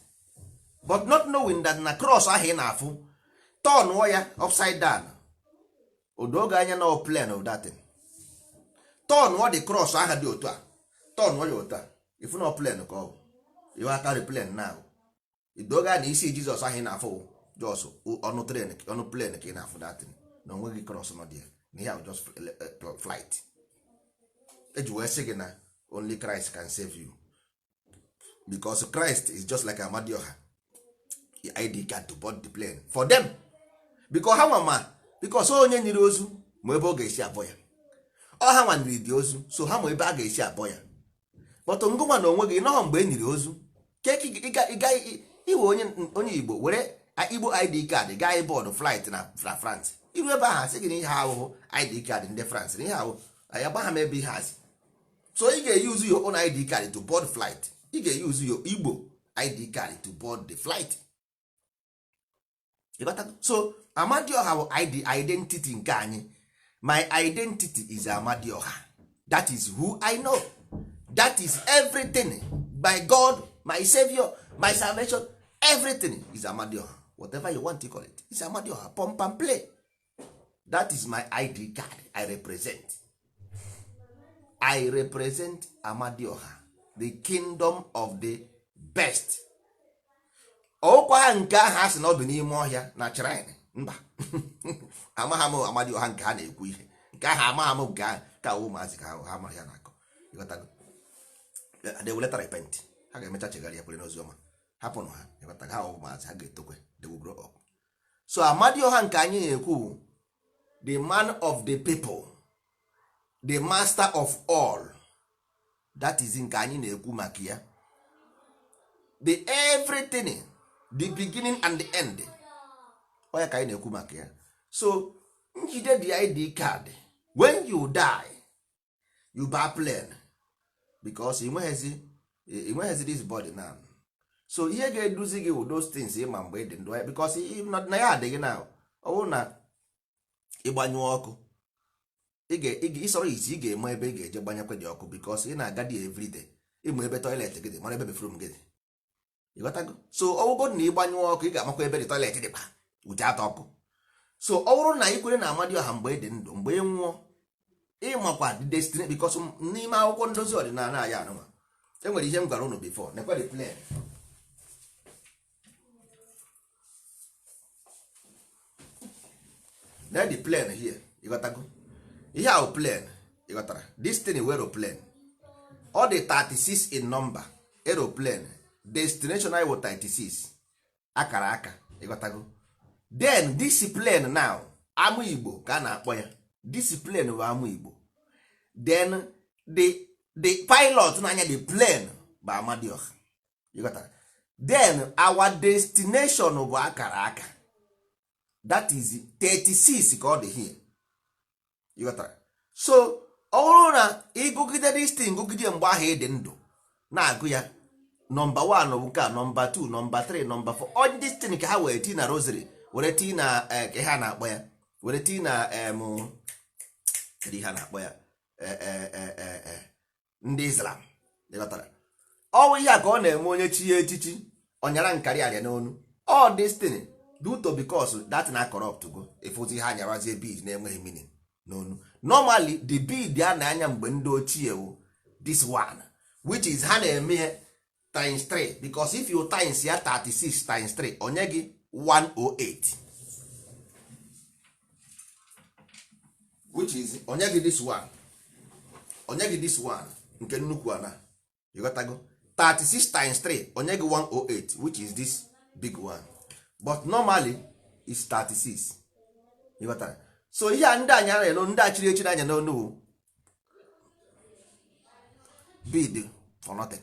but not knowing that na cross ahụ ị na-afụ, turnụọ ya upside down, odoge anya na plane of that thing. Turnụọ the cross ahụ dị otu a, turnụọ ya otu a, ifu na plane ka ọ bụ iwe aka the plane now. Idoga na isi Jizọs ahụ ị na-afụ, jos ọnụ train, ọnụ plane ka ị na-afụ that thing, na onweghị cross nọ dị ya, na ihe ahụ just flight. Eji wee sị gị na only Christ can save you, because Christ is just like Amadioha ID card to board the plane for them, because ha nwa ma, because onye nyere ozu ma ebe ọ ga-esi abọ ya. Ọ ha nwa nyere dị ozu, so ha ma ebe a ga-esi abọ ya. But ngụnwa na onwe gị nọọ mgbe e nyere ozu iwe onye Igbo were Igbo ID card gaa board flight na France, iru ebe ahụ asị gị na ihe ahụhụ ID card ndị France na ihe ahụ anyị agba ha m ebe ihe asị. So ị ga-use your own ID card to board flight. Ị ga-use your Igbo ID card to board the flight. You got that? So Amadioha bụ ID, identity nke anyị. My identity is Amadioha. That is who I know. That is everything. My God, my savior, my salvation, everything is Amadioha. Whatever you want to call it, is Amadioha. Pump and play. That is my ID card. I represent, I represent Amadioha, the kingdom of the best. Ọkwa ha nke ahụ a sị na ọ bụ n'ime ọhịa na shrine. Mba, amagha m Amadioha nke ha na-ekwu ihe nke ahụ, amagha m nke ahụ ka ụmụazị ka ha mara ya na-akọ. Ịghọtago? They will later repent. Ha ga-emecha chegharị ya, kwere n'ozi ọma. Hapụnụ ha. Ịghọtago? Ha ụmụazị, ha ga-etokwe. They will grow up. So Amadioha nke anyị na-ekwu bụ the man of the people, the master of all. That is nke anyị na-ekwu maka ya, the everything, the beginning and the end. Ọ ya ka anyị na-ekwu maka ya. So njide the ID card, when you die, you buy plane, because ị nweghịzi this body now. So ihe ga-eduzi gị wụ those things ịma mgbe ị dị ndụ, because na ya adịghị na ọ bụrụ na ịgbanyụọ ọkụ, ịsọrọ isi, ị ga-eme ebe ị ga-eje gbanyekwe dị ọkụ, because ị na-aga dị everyday. Ịmụ ebe toilet gị dị, mara ebe bathroom gị dị. Ịghọtago? So ọwụgo na ịgbanyụọ ọkụ, ị ga-amakwa ebe dị toilet dịkwa uche atọ ọkụ. So ọ bụrụ na ị kwere na Amadioha mgbe ị dị ndụ, mgbe ị nwụọ, ịmakwa the destiny, because n'ime akwụkwọ ndozi ọdịnala anyị anụnwa, e nwere ihe m gwara unu before. Nekwa the plane. Na the plane here, ịghọtago? Ihe ahụ plane, ịghọtara? This thing wụ aeroplane. Ọ dị 36 in number. Aeroplane destination anyị wụ 36, akara aka. Ịghọtago? Then this plane now, ama Igbo ka a na-akpọ ya. This plane bụ ama Igbo. Then the pilot na-anya the plane bụ Amadioha. Ịghọtara? Then our destination bụ akara aka. That is 36 ka ọ dị here. Ịghọtara? So ọ bụrụ na ịgụgide this thing, gụgide mgbe ahụ ị dị ndụ na-agụ ya, nọmba 1 bụ nke a, nọmba 2, nọmba 3, nọmba 4, all this thing ka ha were tii na rosary, were tii na ka ha na-akpọ ya, were tii na kedu ihe a na-akpọ ya, ndị Islam. Ịghọtara? Ọnwụ ihe a ka ọ na-eme onye chi ya echichi, ọnyara nkarị arịa n'onu, all this thing due to because that na corrupt go ịfụzi ha anyarazie bead na-enweghị meaning n'onu. Normally the bead a na-anya mgbe ndị ochie wụ this one, which is ha na-eme times 3, because if you times ya 36 times 3, onye gị 108, which is onye gị this one, onye gị this one nke nnukwu ana. Ịghọtago? 36 times 3, onye gị 108, which is this big one, but normally is 36. Ịghọtara? So ihe a ndị anyị na-eno, ndị a chiri echi anya n'onu, bead for nothing.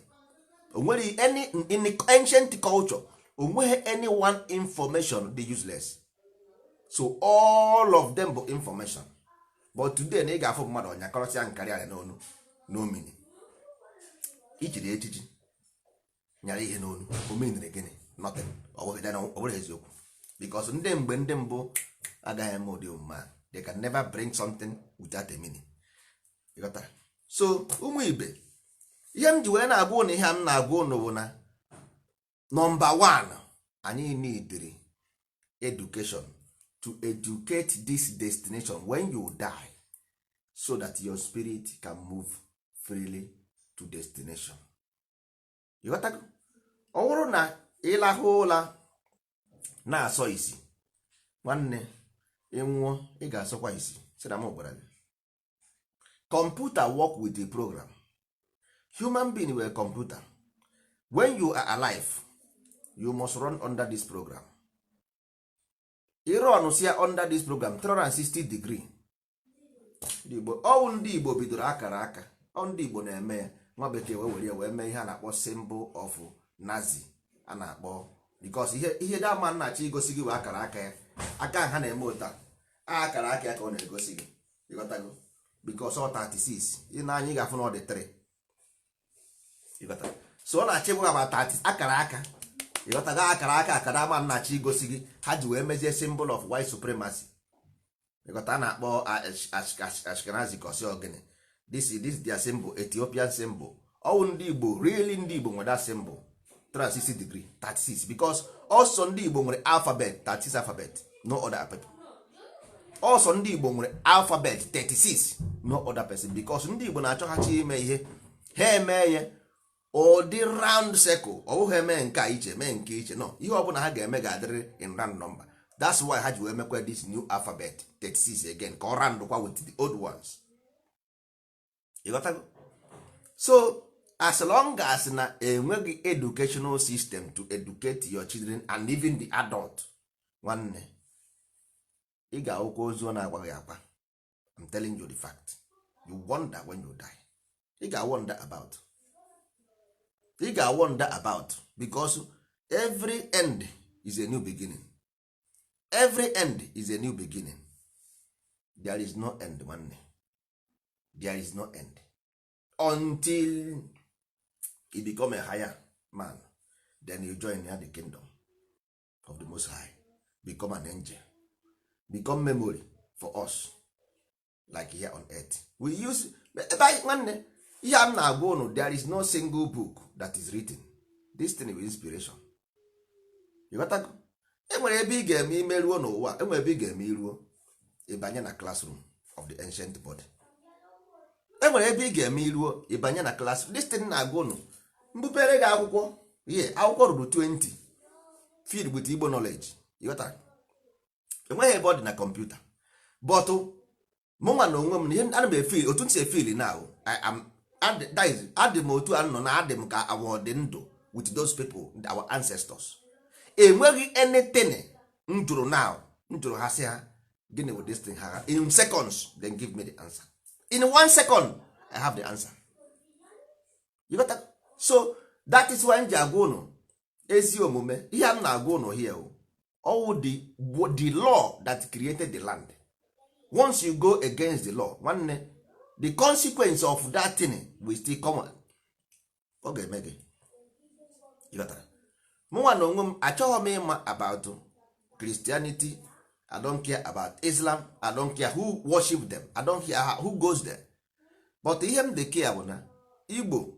Onwere any in ancient culture, onweghị any one information dị useless. So all of them bụ information. But today na ị ga-afụ mmadụ ọnyakọrọsịa nkarị arịa n'onu, no meaning. Ichiri echichi, nyara ihe n'onu, omenere gịnị? Nothing. Ọ bụghị eziokwu, because ndị mgbe ndị mbụ agaghị eme ụdị omume a. They can never bring something without a meaning. Ịghọtara? So ụmụ ibe, ihe m ji wee na-agwa ụnụ, ihe m na-agwa ụnụ bụ na nọmba 1, anyị neediri education to educate this destination when you die, so that your spirit can move freely to destination. Ịghọtago? Ọ bụrụ na ịlahụ ụla na-asọ isi, nwanne, ị nwụọ, ị ga-asọkwa isi. Sị na m gwara gị, computer work with the program. Human being were computer. When you are alive, you must run under this program. Ị run sia under this program 360 degree. Ndị Igbo, ọwụ ndị Igbo bidoro akara aka. Ọ ndị Igbo na-eme ya. Nwa bekee wee were ya wee mee ihe a na-akpọ symbol of Nazi a na-akpọ, because ihe dama nnachi igosi gị bụ akara aka ya. Aka ha na-eme ụta akara aka ya ka ọ na-egosi gị. Ịghọtago? Because ọ 36 ị na-anya, ị ga-afụ na ọ dị 3. Ịghọtara? So ọ na-achị bụ about 30 akara aka. Ịghọtago? Akara aka akara ama nnachi igosi gị, ha ji wee mezie symbol of white supremacy. Ịghọta? A na-akpọ Ashkenazi kosi ogene. This their symbol, Ethiopian symbol. Ọwụ ndị Igbo, really ndị Igbo nwere that symbol 360 degree 36, because also ndị Igbo nwere alphabet 36 alphabet, no other people. Also ndị Igbo nwere alphabet 36, no other person, because ndị Igbo na-achọghachi ime ihe ha eme ya ụdị round circle. Ọ bụghị eme nke a iche, mee nke iche, no. Ihe ọbụla ha ga-eme ga-adịrị in round number. That's why ha ji wee mekwa this new alphabet 36 again, ka ọ roundkwa with the old ones. Ịghọtago? So as long as na enweghị educational system to educate your children and even the adult, nwanne, ị ga-akwụkwọ ozu ọ na-agwaghị akwa. I'm telling you the fact. You wonder when you die, ị ga-wonder about, ị ga-wonder about, because every end is a new beginning. Every end is a new beginning. There is no end, nwanne. There is no end until you become a higher man, then you join the kingdom of the Most High, become an angel, become memory for us, like here on earth we use ebe anyị. Nwanne, ihe a m na-agwa unu, there is no single book that is written this thing with inspiration. You got to? Enwere ebe ị ga-eme ime ruo n'ụwa, enwere ebe ị ga-eme iruo, ịbanye na classroom of the ancient body. Enwere ebe ị ga-eme iruo, ịbanye na class. This thing na-agwa unu, mbupere gị akwụkwọ ihe akwụkwọ ruru 20 filled with Igbo knowledge. Ịghọtara? Enweghị ebe ọ dị na kọmputa, but mụnwa na onwe m na ihe ana m efeel, otu m si efeel now, I am that is, adị m otu a nọ na adị m ka awọ dị ndụ with those people, our ancestors. Enweghị anything m jụrụ now, m jụrụ ha, sị ha, "Gịnị with this thing?" Ha, in seconds, then give me the answer. In one second, I have the answer. You got that? So that is why m ji agwa unu ezi omume. Ihe m na-agwa unu here, ọwụ the law that created the land. Once you go against the law, nwanne, the consequence of that thing will still come. Ọ ga-eme gị. Ịghọtara? Mụnwa na onwe m, achọghị m ịma about Christianity. I don't care about Islam. I don't care who worship them. I don't care who goes there. But ihe m dị care bụ na Igbo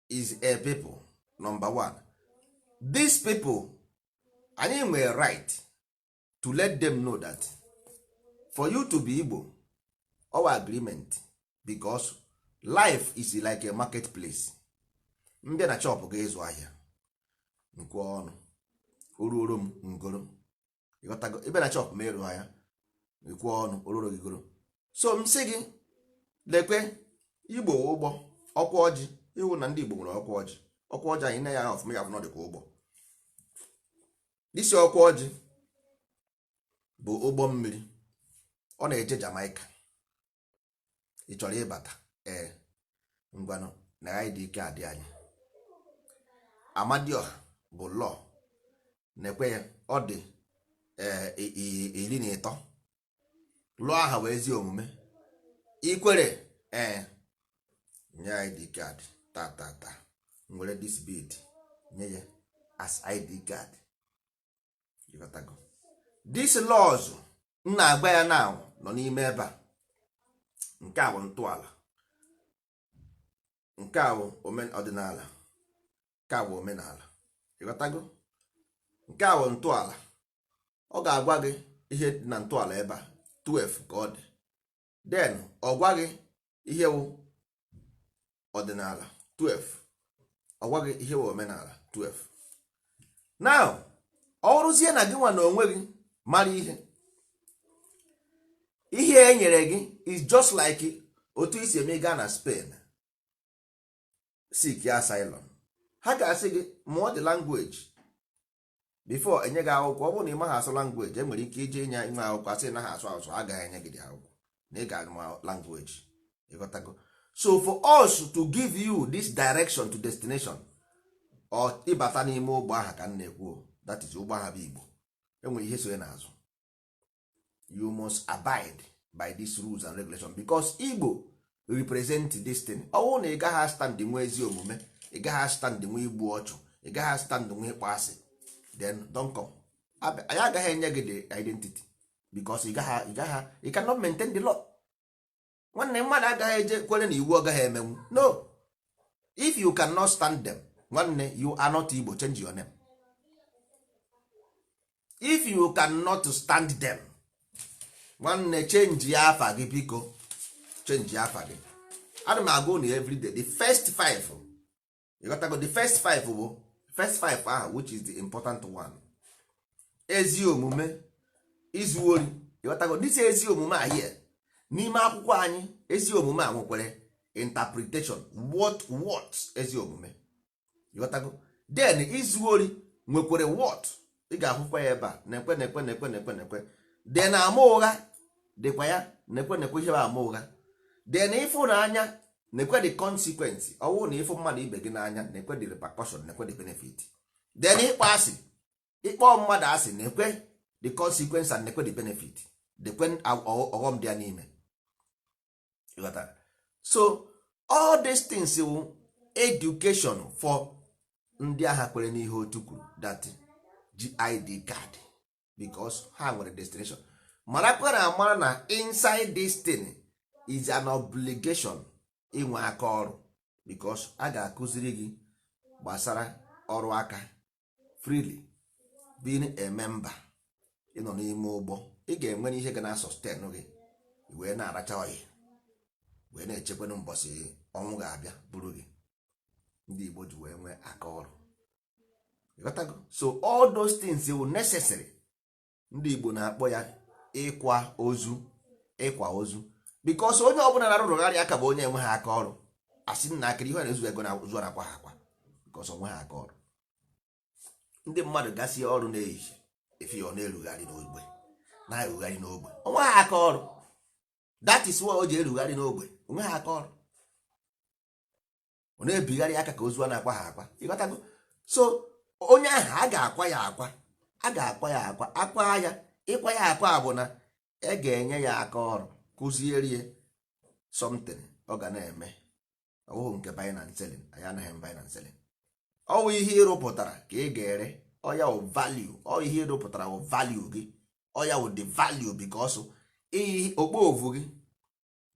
is a people. Number one, these people, anyị nwere right to let them know that for you to be Igbo, our agreement, because life is like a marketplace. Mbịa na shop ga ịzụ ahịa nkwe ọnụ oruoro m ngoro. Ịghọtago? Ịbịa na shop ma ịrụ ahịa nkwe ọnụ ororo gị goro. So m sị gị lekwe Igbo ụgbọ ọkwa ọjị, ịhụ na ndị Igbo nwere ọkwa ọjị. Ọkwa ọjị anyị na ya ọfụma, ya bụ dịka ụgbọ. Isi ọkwa ọjị bụ ụgbọ mmiri, ọ na-eje Jamaica. Ị chọrọ ịbata? Ee, ngwanụ, na ID card anyị. Amadioha bụ law na-ekwe ya, ọ dị 13 lụọ aha wee ezi omume ikwere. Ee, nye ID card. Ta ta ta, nwere this bead, nye ya as ID card. Ịghọtago? This laws m na-agba ya now nọ n'ime ebe a. Nke a bụ ntọala, nke a bụ ọdịnala, nke a bụ omenala. Ịghọtago? Nke a bụ ntọala. Ọ ga-agwa gị ihe dị na ntọala ebe a, 12 ka ọ dị. Then ọ gwa gị ihe wụ ọdịnala, 12. Ọ gwa gị ihe wụ omenala, 12. Now, ọ rụzie na gị nwa na onwe gị mara ihe ihe e nyere gị is just like otu isi eme gaa na Spain seek asylum. Ha ga-asị gị mụọ the language before enye gị akwụkwọ. Ọ bụrụ na ị maghị asụ language, enwere ike ije inye inwe akwụkwọ, asị na ha asụ asụ, agaghị enye gị dị akwụkwọ na ị ga-amụ language. Ịghọtago? So for us to give you this direction to destination, ọ ịbata n'ime ụgbọ ahụ ka m na-ekwu, that is ụgbọ ahụ bụ Igbo, enwere ihe so ya n'azụ. You must abide by these rules and regulations because Igbo represent this thing. Ọ bụrụ na ị gaghị stand nwe ezi omume, ị gaghị stand nwe igbu ọchụ, ị gaghị stand nwe ịkpọ asị, then don't come. Anyị agaghị enye gị the identity because ị gaghị, you cannot maintain the law. Nwanne, mmadụ agaghị eje kwere na iwu ọ gaghị emenwu. No, if you cannot stand them, nwanne, you are not Igbo. Change your name. If you cannot stand them, nwanne, change ya afa gị. Biko, change ya afa gị. Ana m agwa unu everyday, the first five, you got to go. The first five bụ first five ahụ, which is the important one: ezi omume. Izu ori, ịghọtago? This ezi omume a here n'ime akwụkwọ anyị, ezi omume a nwekwere interpretation. What ezi omume, ịghọtago? Then izu ori nwekwere what ị ga-ahụkwa ya ebe a, na-ekwe, na-ekwe, na-ekwe, na-ekwe, na-ekwe. Then ama ụgha dịkwa ya, na-ekwe, na-ekwe ihe bụ ama ụgha. Then ịfụnanya, na-ekwe the consequence ọwụ na ịfụ mmadụ ibe gị n'anya, na-ekwe the repercussion, na-ekwe the benefit. Then ịkpọ asị, ịkpọ mmadụ asị, na-ekwe the consequence and na-ekwe the benefit, dekwe ọghọm dị ya n'ime. Ịghọtara? So all these things wụ education for ndị agha kwere n'ihe otu kwuru, that GID card, because ha nwere destination. Marakwa na amara na inside this thing is an obligation inwe aka ọrụ, because a ga-akụziri gị gbasara ọrụ aka freely. Being a member, ịnọ n'ime ụgbọ, ị ga-enwere ihe ga na sustain gị wee na-aracha ọhịa, wee na-echekwanụ mbọsị ọnwụ ga-abịa buru gị. Ndị Igbo ji wee nwee aka ọrụ. Ịghọtago? So all those things wụ necessary. Ndị Igbo na-akpọ ya ịkwa ozu, ịkwa ozu, because onye ọbụla na-arụrụgharị aka bụ onye enweghị aka ọrụ. Asị nna akịrị ihe na-ezu ego na ozu na-akwa ha akwa, because onwe ha aka ọrụ. Ndị mmadụ gasị ọrụ n'ehihie, efi ọ na-erugharị n'ogbe, na-erugharị n'ogbe, onwe ha aka ọrụ. That is why o ji erugharị n'ogbe, onwe ha aka ọrụ. Ọ na-ebigharị aka ka ozu a na-akwa ha akwa. Ịghọtago? So onye ahụ a ga-akwa ya akwa, a ga-akwa ya akwa, akwa ya, ịkwa ya akwa bụ na e ga-enye ya aka ọrụ, kụziere ya something ọ ga na-eme. Ọ bụghị nke buying and selling. Anyị anaghị buying and selling. Ọ bụ ihe ịrụpụtara ka ị ga-ere. Ọ ya wụ value. Ọ ihe ịrụpụtara wụ value gị. Ọ ya wụ the value, because iyi okpovu gị,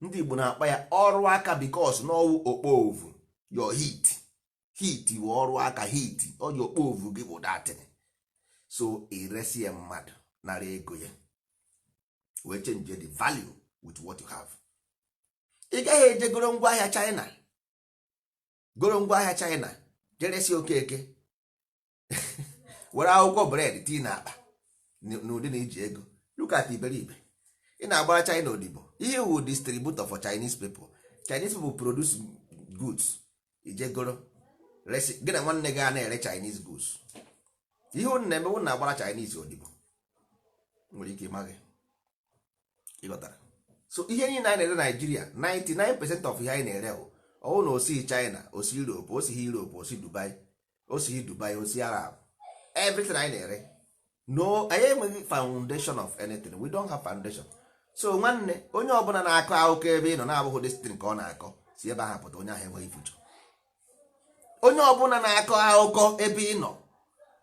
ndị Igbo na-akpa ya ọrụ aka, because n'ọwụ okpovu, your heat, heat wụ ọrụ aka, heat ọ ji okpovu gị bụ datin. So eresi ya mmadụ, nara ego ya, wee change the value with what you have. Ị gaghị eje goro ngwaahịa China, goro ngwaahịa China, jeresi Okeke, were akwụkwọ bread tii na akpa n'ụdị na iji ego. Look at iberibe ị na-agbara China odibo. Ihe wu distributor for Chinese people. Chinese people produce goods, ije goro resi. Gị na nwanne gị a na-ere Chinese goods. Ihe unu na-eme, unu na-agbara Chinese odibo. Nwere ike ịma gị. Ịghọtara? So ihe niile anyị na-ere Naijiria, 99% of ihe anyị na-ere bụ ọwụ na osi China, osi Europe, osi Europe, osi Dubai, osi Dubai, osi Arab. Everything anyị na-ere, no, anyị enweghị foundation of anything. We don't have foundation. So nwanne, onye ọbụla na-akọ akụkọ ebe ị nọ na-abụghị destin ka ọ na-akọ, si ebe ahụ pụta. Onye ahụ enweghị future. Onye ọbụla na-akọ akụkọ ebe ị nọ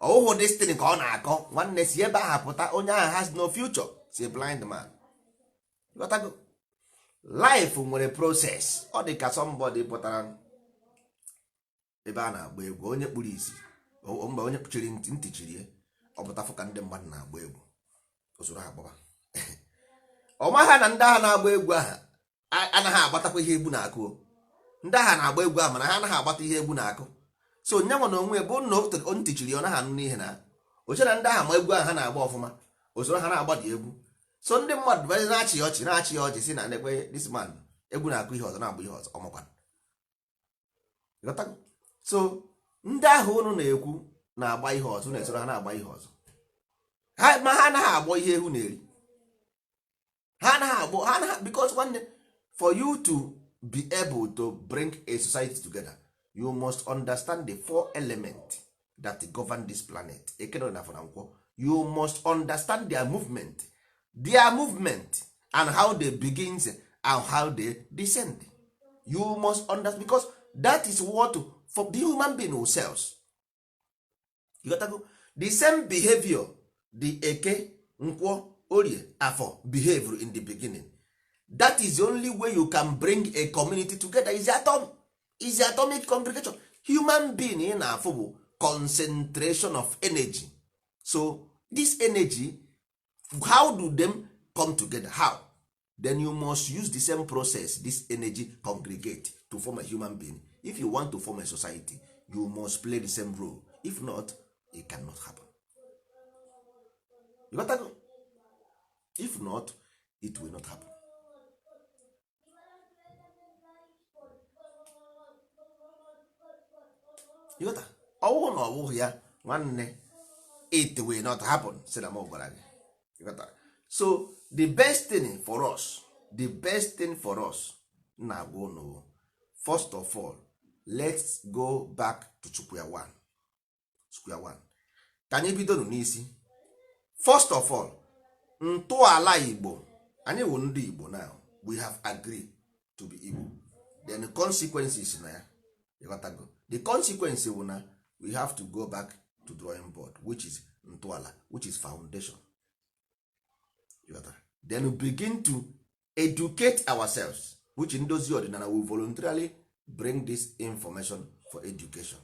ọwụhụ destin ka ọ na-akọ, nwanne, si ebe ahụ pụta. Onye ahụ has no future, si blind man. Ịghọtago? Life nwere process. Ọ dị ka somebody pụtara ebe a na-agba egwu, onye kpuru isi, mgbe onye kpuchiri ntị, ntị chiri ya, ọ pụtafụ ka ndị mmadụ na-agba egwu, usoro ha gbaba. Ọ maha na ndị agha na-agba egwu ahụ anaghị agbatakwa ihe egwu na-akụ. Ndị agha na-agba egwu ahụ, mana ha anaghị agbata ihe egwu na-akụ. So nye nwa na onwe bụ na ntị chiri, ọ naghị anụ n'ihe na oche na ndị agha ma egwu ahụ ha na-agba ọfụma, usoro ha na-agba dị egwu. So ndị mmadụ bịazi na-achị ọchị, na-achị ya ọchị, si na nekwe this man, egwu na-akụ ihe ọzọ, na-agba ihe ọzọ, ọmakwa. Ịghọtago? So ndị ahụ unu na-ekwu na-agba ihe ọzọ, na-esoro ha na-agba ihe ọzọ ha, ma ha anaghị agbọ ihe ewu na-eri. Ha anaghị agbọ, ha anaghị, because nwanne, for you to be able to bring a society together, you must understand the four elements that govern this planet: Eke na Afọ na Nkwọ. You must understand their movement, their movement and how they begins and how they descend. You must understand, because that is what for the human being cells. You got to go the same behavior the Eke, Nkwọ, Orie, Afọ behave in the beginning. That is the only way you can bring a community together, is atom, is the atomic congregation. Human being ị na-afụ bụ concentration of energy. So this energy, how do them come together? How? Then you must use the same process this energy congregate to form a human being. If you want to form a society, you must play the same role. If not, it cannot happen. You got to go. If not, it will not happen. Ịghọta? Ọwụ na ọwụghị ya, nwanne, it will not happen. Si na m gwara gị. Ịghọta? So the best thing for us, the best thing for us na-agwa unu, first of all, let's go back to square one. Square one, ka anyị bidonu n'isi. First of all, ntọala Igbo, anyị wụ ndị Igbo. Now we have agreed to be Igbo, then the consequences na ya, ịghọtago? The consequence wụ na we have to go back to drawing board, which is ntọala, which is foundation. Ịghọtara? Then we begin to educate ourselves, which Ndozi Ọdịnala will voluntarily bring this information for education.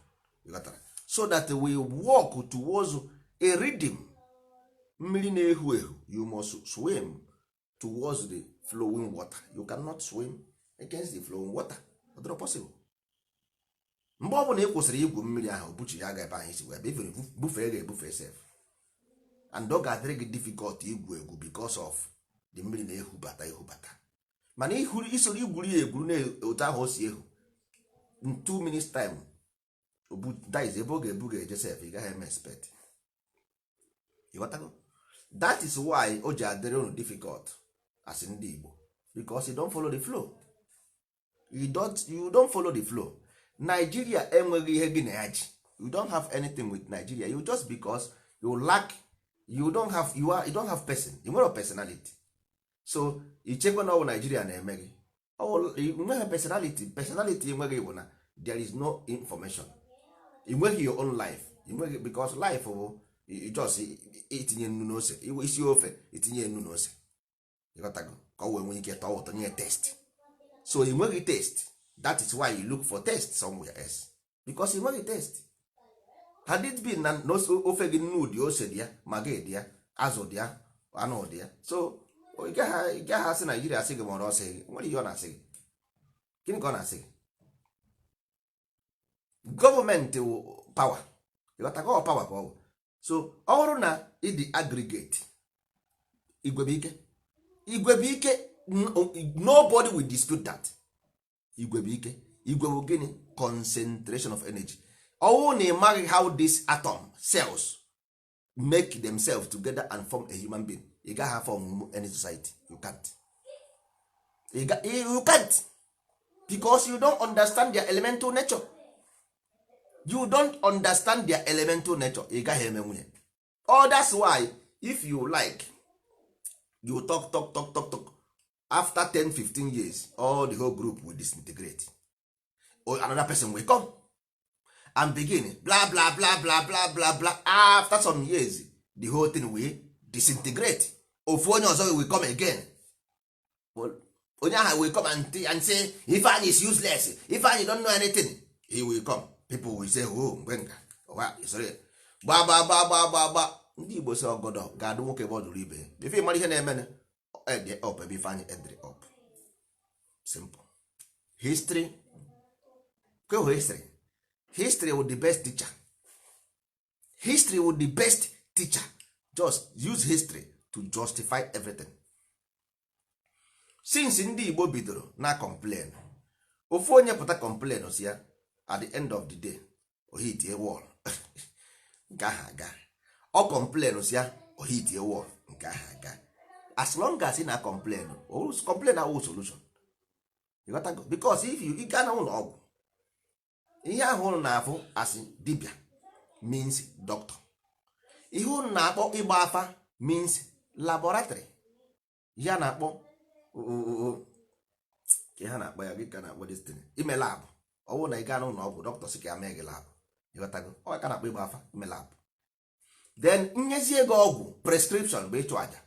Ịghọtara? So that we work towards a rhythm. Mmiri na-ehu ehu, you must swim towards the flowing water. You cannot swim against the flowing water. Ọ dịrọ possible. Mgbe ọ bụla ị kwụsịrị igwu mmiri ahụ, buchi ya ga ebe anyị si wee bịa, even bufee ga-ebufe sef, and ọ ga-adịrị gị difficult igwu egwu because of the mmiri na-ehubata ehubata. Mana ihuru isoro igwuri ya egwuru na otu ahụ o si ehu, in 2 minutes time obu, that is ebe ọ ga-ebu ga-eje sef, ị gaghị eme expect. Ịghọtago? That is why o ji adịrị unu difficult as ndị Igbo, because you don't follow the flow. You don't follow the flow. Nigeria enweghị ihe gị na ya ji. You don't have anything with Nigeria. You just, because you lack, you don't have, you are, you don't have person, you nwere personality. So ichekwa na ọ bụ Nigeria na-eme gị. Nweghị personality. Personality enweghị bụ na there is no information. Ị nweghị your own life. Ị nweghị, because life bụ just itinye nnu n'ose, isi ofe, itinye nnu n'ose. Ịghọtago? Ka ọ wee nwee ike tọọ ụtọ, nye taste. So ị nweghị taste. That is why you look for taste somewhere else, because ị nweghị taste. Had it been na ofe gị nnu dị, ose dị ya, maggi dị ya, azụ dị ya, anụ dị ya, so ị gaghị asị Naijiria asị gị, ma ọ sị gị nwere ihe ọ na-asị gị. Gịnị ka ọ na-asị gị? Gọọmenti wụ power. Ịghọtago? Ọ power ka ọ bụ. So ọ bụrụ na ịdị aggregate, igwe bụ ike, igwe bụ ike. Nobody will dispute that igwe bụ ike. Igwe bụ gịnị? Concentration of energy. Ọwụ na ị maghị how this atom cells make themselves together and form a human being, ị gaghị form any society. You can't. You can't, because you don't understand their elemental nature. You don't understand their elemental nature. Ị gaghị eme nwunye. Oh, that's why if you like, you talk, talk, talk, talk, talk, after 10 15 years, all the whole group will disintegrate or another person will come and begin blah blah blah blah blah blah blah. After some years, the whole thing will disintegrate. Ofu onye ọzọ will come again. Onye ahụ will come and say Ifeanyi is useless, Ifeanyi don't know anything. He will come, people will say, "Oh, mgbe nka sorry," gba gba gba gba gba gba. Ndị Igbo si ọgọdọ ga-adụ nwoke ebe ọ dụrụ ibe. Ife mara ihe na-eme, end up ebe Ifeanyi ended up. Simple history. Kwehu history. History with the best teacher. History with the best teacher. Just use history to justify everything. Since ndị Igbo bidoro na complain, ofu onye pụta complain si ya, at the end of the day, ohitie wall nke ahụ aga. Ọ complain si ya, ohitie wall nke ahụ aga. As long as ị na complain, complain awụ solution. You got to, because if you ị gaa na ụlọ ọgwụ, ihe ahụ ụnụ na-afụ asị dibia means doctor. Ihe ụnụ na-akpọ ịgba afa means laboratory. Ihe a na-akpọ ka ha na-akpọ ya gị ka na-akpọ destiny ime lab. Ọ bụrụ na ị gaa n'ụlọ ọgwụ, dọkịta sị ka ya mee gị lab. Ịghọtago? Ọ ka na-akpọ ịgba afa ime lab. Then nyezie gị ọgwụ, prescription bụ ịchụ aja,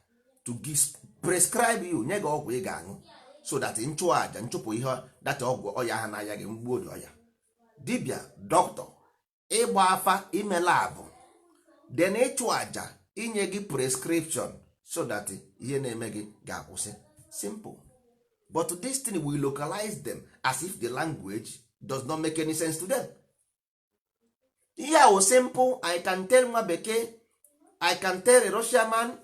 to give, prescribe you, nye gị ọgwụ ị ga-aṅụ, so that nchụ aja nchụpụ ihe data ọgwụ ọya ha n'anya gị mgbu odi ọya. Dibia, dọkịta, ịgba afa, ime lab, then ịchụ aja, inye gị prescription so that ihe na-eme gị ga-akwụsị. Simple. But this thing will localize them as if the language does not make any sense to them. Ihe a wụ simple. I can tell nwa bekee, I can tell a Russian man.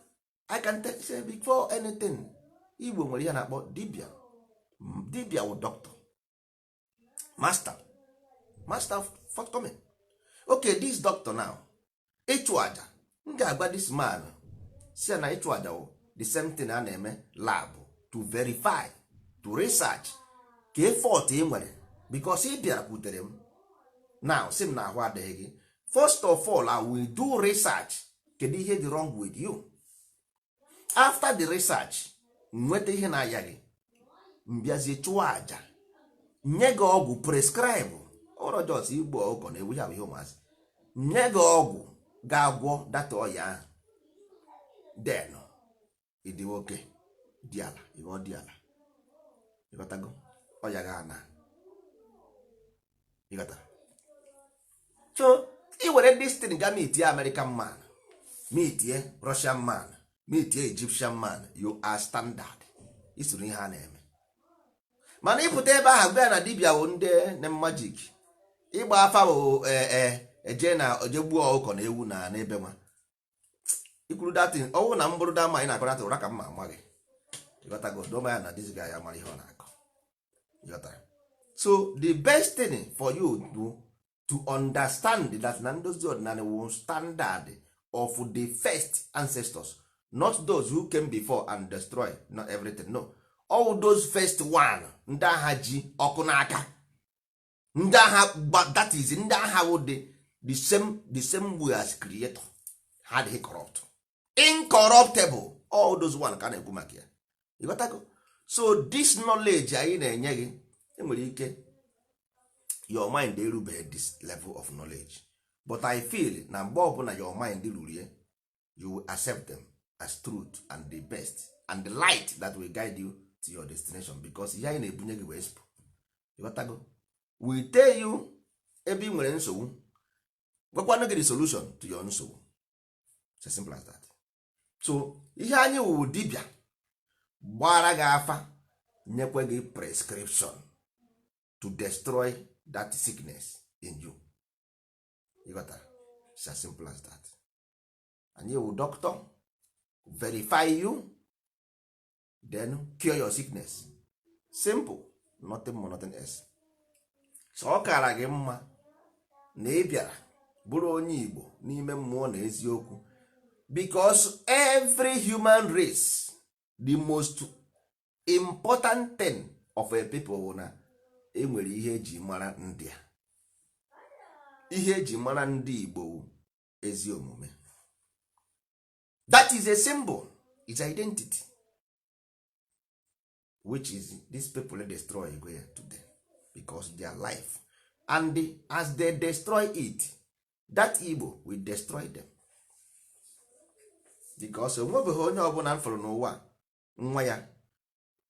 I can tell say before anything, Igbo nwere ihe a na-akpọ dibia. Dibia wụ doctor, master, master forthcoming. Okay, this doctor now, ịchụ aja, m ga-agwa this man si ya na ịchụ aja wụ the same thing a na-eme lab to verify, to research ka effort ị nwere, because ị bịara kwutere m now, si m na ahụ adịghị gị. First of all, I will do research, kedu ihe dị wrong with you. After the research, nweta ihe na-aya gị, mbịazie chụọ aja, nye gị ọgwụ, prescribe ọrụ. Just igbu ọkụkọ na ewu ya bụ ihe ụmụazị. Nye gị ọgwụ ga-agwọ data ọya ahụ, then ịdị nwoke dị ala, ịghọ dị ala. Ịghọtago? Ọya ga ana, ịghọtara? So ị were this thing ga meet American man, meet Russian man, meet Egyptian man, you are standard. Isoro ihe a na-eme. Mana ịpụta ebe ahụ gwa ya na dibịa bụ ndị na magic, ịgba afa bụ eje na oje gbuo ọkụkọ na ewu na n'ebe nwa ikwuru datin ọwụ na mbụrụ dama ị na-akọ datin ụra ka mma ama gị. Ịghọtago? Doma ya na this guy ya mara ihe ọ na-akọ. Ịghọtara? So the best thing for you to understand that na ndozi ọdịnala wụ standard of the first ancestors, not those who came before and destroy not everything. No, all those first one, ndị agha ji ọkụ n'aka, ndị agha, that is, ndị agha wụ the same way as creator. Ha adịghị corrupt, incorruptible. All those one ka a na-ekwu maka ya. Ịghọtago? So this knowledge anyị na-enye gị, enwere ike your mind erubeghị this level of knowledge, but I feel na mgbe ọbụla your mind rurie, you will accept them as truth and the best and the light that will guide you to your destination, because ihe anyị na-ebunye gị wee expo. Ịghọtago? We tell you ebe ị nwere nsogbu, gwakwanụ gị the solution to your nsogbu. It's as simple as that. So ihe anyị wụ, dibịa gbara gị afa, nyekwe gị prescription to destroy that sickness in you. You got that? It's as simple as that. Anyị wụ doctor, verify you, then cure your sickness. Simple, nothing more, nothing else. So ọ kara gị mma na ị bịara bụrụ onye Igbo n'ime mmụọ na eziokwu, because every human race, the most important thing of a people bụ na enwere ihe eji mara ndị a. Ihe eji mara ndị Igbo bụ ezi omume. That is a symbol, is identity, which is these people destroy go ya today, because their life and as they destroy it, that Igbo will destroy them, because onwebeghị onye ọbụla m fụrụ n'ụwa nwa ya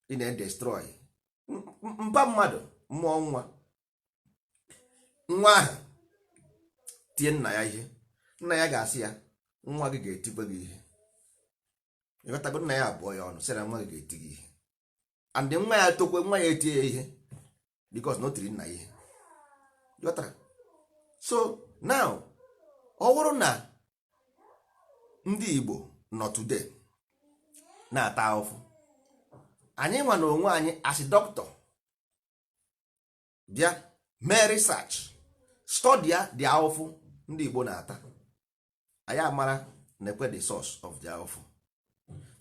ị na-destroy mpa mmadụ mmụọ nwa nwa ahụ tie nna ya ihe, nna ya ga-asị ya, "Nwa gị ga-etikwe gị ihe." Ịghọtago? Nna ya abụọ ya ọnụ, sị na nwa gị ga-eti gị ihe, and nwa ya tokwe, nwa ya etie ya ihe, because na o tiri nna ya ihe. Ịghọtara? So now, ọ bụrụ na ndị Igbo nọ today na-ata ahụhụ, anyị nwa na onwe anyị as doctor bịa mee research, study the ahụhụ ndị Igbo na-ata, anyị amara na-ekwe the source of the ahụhụ,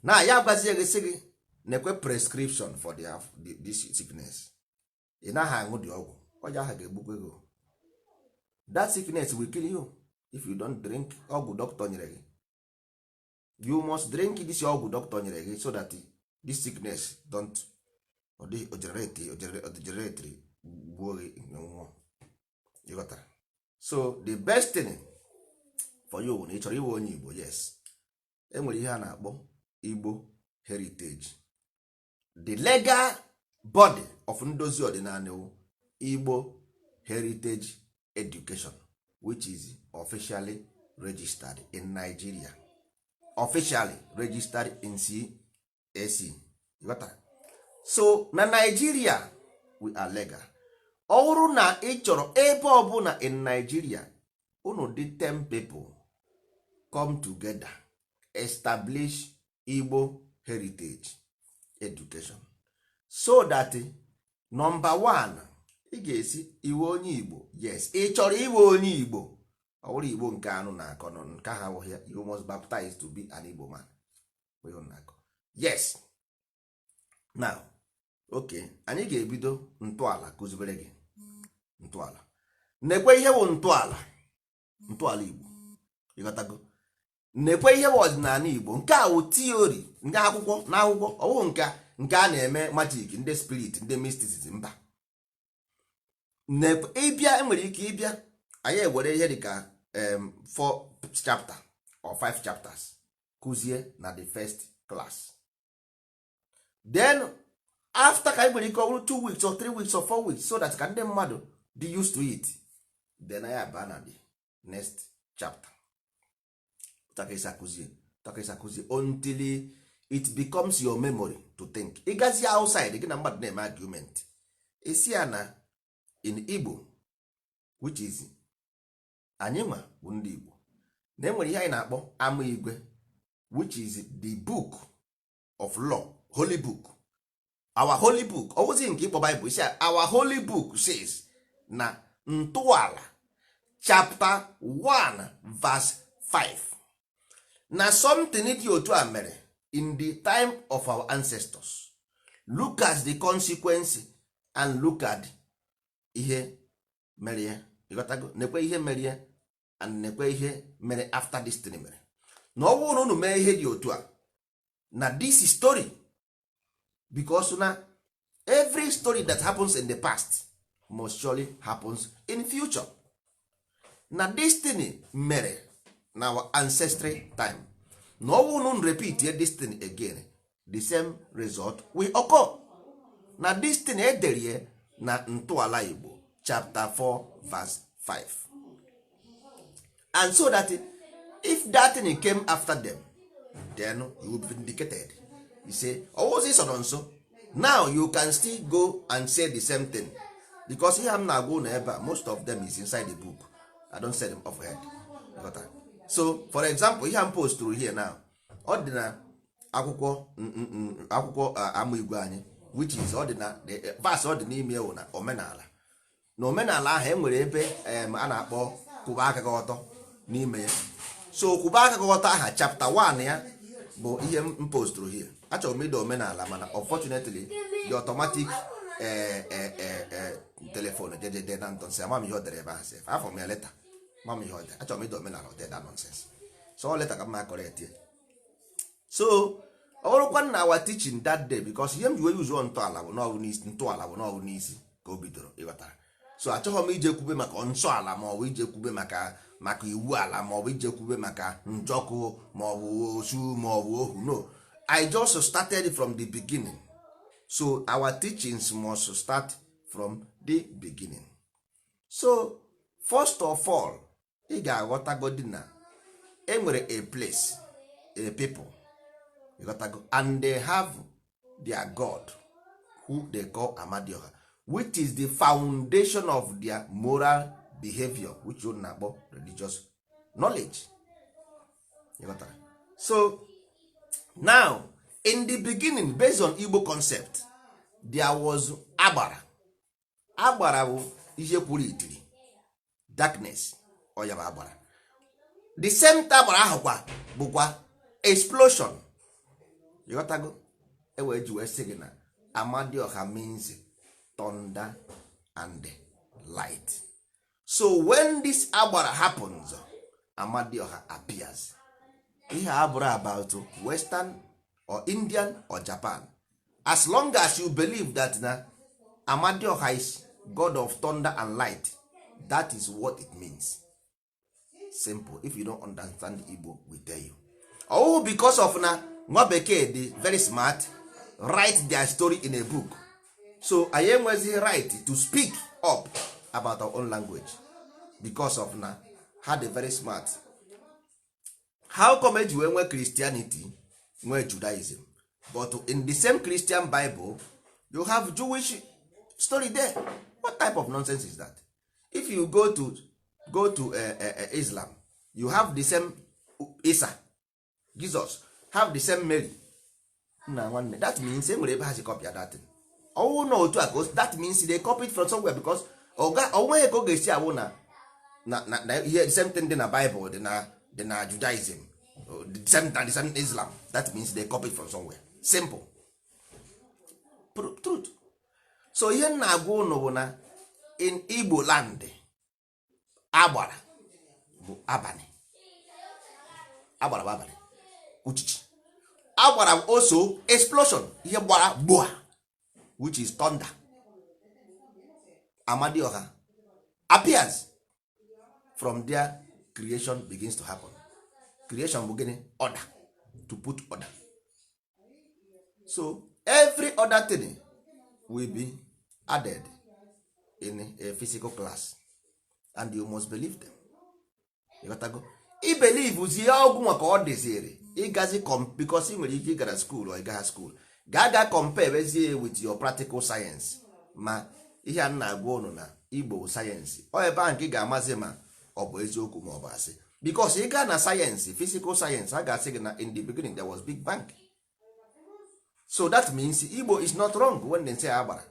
na ya agwazie gị, sị gị na-ekwe prescription for this sickness. Ị naghị aṅụ dị ọgwụ, ọya ahụ ga-egbukwe gị. That sickness will kill you if you don't drink ọgwụ doctor nyere gị. You must drink this ọgwụ doctor nyere gị so that this sickness don't generate gbuo gị, nwụọ. Ịghọtara? So the best thing for you bụ na ị chọrọ iwe onye Igbo, yes, enwere ihe a na-akpọ Igbo heritage. The legal body of ndozi ọdịnala wụ Igbo Heritage Education, which is officially registered in Nigeria, officially registered in CAC. Ịghọtara? So na Nigeria we are legal. Ọ bụrụ na ị chọrọ, ebe ọbụla in Nigeria unu dị 10 people come together, establish Igbo heritage education, so that number one, ị ga-esi iwe onye Igbo. Yes, ị chọrọ iwe onye Igbo, ọ bụrụ Igbo nke anụ na-akọ nọ nke ha awụghị ya. You must baptize to be an Igbo man. Onye na-akọ, yes. Now, okay, anyị ga-ebido ntọala, kụzibere gị ntọala. Nekwe ihe bụ ntọala, ntọala Igbo, ịghọtago? Nekwe ihe bụ ọdịnala Igbo. Nke a wụ theory nke akwụkwọ na akwụkwọ, ọ bụghị nke a na-eme magic, ndị spirit, ndị mysticism, mba. Ịbịa, enwere ike ịbịa, anyị ewere ihe dịka four chapter or five chapters kụzie na the first class. Then after, ka anyị nwere ike ọ bụrụ 2 weeks or 3 weeks or 4 weeks, so that ka ndị mmadụ dị used to it, then anyị aba na the next chapter. Takesi akụzie until it becomes your memory to think. Ịgazi outside, gị na mmadụ na-eme argument, isi ya na in Igbo, which is anyị nwa bụ ndị Igbo, na enwere ihe anyị na-akpọ ama igwe, which is the book of law, holy book, our holy book. Ọ bụzi nke ịkpọ Bible, isi our holy book says na ntọala chapter 1 verse 5 na something dị otu a mere in the time of our ancestors. Look at the consequence and look at ihe mere ya. Ịghọtago? Nekwe ihe mere ya and nekwe ihe mere after this thing mere, na ọ bụrụ na unu mee ihe dị otu a na this story, because na every story that happens in the past must surely happens in future, na destiny mere na our ancestry time, na ọ bụrụ na unu repeat this thing again, the same result will occur. Na this thing ederie na ntọala Igbo chapter 4 verse 5, and so that if that thing came after them, then you will be vindicated. You say ọwụzi so nọ nso. Now you can still go and say the same thing, because ihe m na-agwa unu ebe a, most of them is inside the book. I don't say them off head. Ghọta? So for example, ihe m posturu here now, ọ dị na akwụkwọ akwụkwọ ama igwe anyị, which is ọ dị na the verse, ọ dị n'ime ewu na omenala. Na omenala ahụ, e nwere ebe a na-akpọ kwụba aka gị ọtọ n'ime ya. So kwụba aka gị ọtọ aha chapter 1 ya bụ ihe m posturu here. Achọrọ m ide omenala, mana unfortunately the automatic telephone jedede na nonsense. Ama m ihe ọ dere ebe ahụ sef. Afọ m ya leta, ma m ihe ọ dere. Achọrọ m ide omenala, ọ dere nonsense. So ọ leta ka m ma correct ya. So ọ bụrụkwa na our teaching that day, because ihe m ji wee yuzuo ntọala bụ n'ọbụ n'isi, ntọala bụ n'ọbụ n'isi ka o bidoro, ịghọtara? So achọghị m ije kwube maka nsọ ala, ma ọ bụ ije kwube maka iwu ala, ma ọ bụ ije kwube maka njọkụ, ma ọ bụ osu, ma ọ bụ ohu. No, I just started from the beginning. So our teachings must start from the beginning. So first of all, ị ga-aghọtagodi na enwere a place, a people, ịghọtago? And they have their god who they call Amadioha, which is the foundation of their moral behavior, which you na-akpọ religious knowledge. Ịghọtara? So now, in the beginning, based on Igbo concept, there was agbara. Agbara bụ ihe kwuru itiri, darkness. Ọ ya bụ agbara. The same agbara ahụ kwa bụkwa explosion. Ịghọtago? Ewee ji wee sị gị na Amadioha means thunder and light. So when this agbara happens, Amadioha appears. Ihe a bụrụ about Western or Indian or Japan, as long as you believe that na Amadioha is god of thunder and light, that is what it means. Simple. If you don't understand Igbo, we tell you. Oh, because of na nwa bekee dị very smart, write their story in a book, so anyị enwezighị right to speak up about our own language because of na ha dị very smart. How come eji wee nwee Christianity, nwee Judaism, but in the same Christian Bible you have Jewish story there? What type of nonsense is that? If you go to Islam, you have the same Isa, Jesus. Have the same Mary. Nna nwanne, that means e nwere ebe ha si copy that thing. Ọwụ na otu a ka that means they copy it from somewhere, because ọga onweghị ka ọ ga-esi awụ na ihe the same thing dị na Bible dị na Judaism, the same na the same Islam. That means they copy it from somewhere. Simple truth. So ihe m na-agwa ụnụ bụ na in Igbo land, agbara bụ abalị, agbara bụ abalị, uchichi. Agbara bụ also explosion, ihe gbara gbua, which is thunder. Amadioha appears. From there creation begins to happen. Creation bụ gịnị? Order, to put order. So every other thing will be added in a physical class and you must believe them. Ịghọtago? I believe zie ọgwụ maka ọ dịziri ịgazi because ị nwere ike ịgara school or ịgaha school, gaa ga compare wezie with your practical science. Ma ihe a na-agwa ụnụ na Igbo sayensị, ọ ebe ahụ nke ị ga-amazi ma ọ bụ eziokwu ma ọ bụ asị, because ị gaa na sayensị, physical science, a ga-asị gị na in the beginning there was big bang. So that means Igbo is not wrong when they say agbara.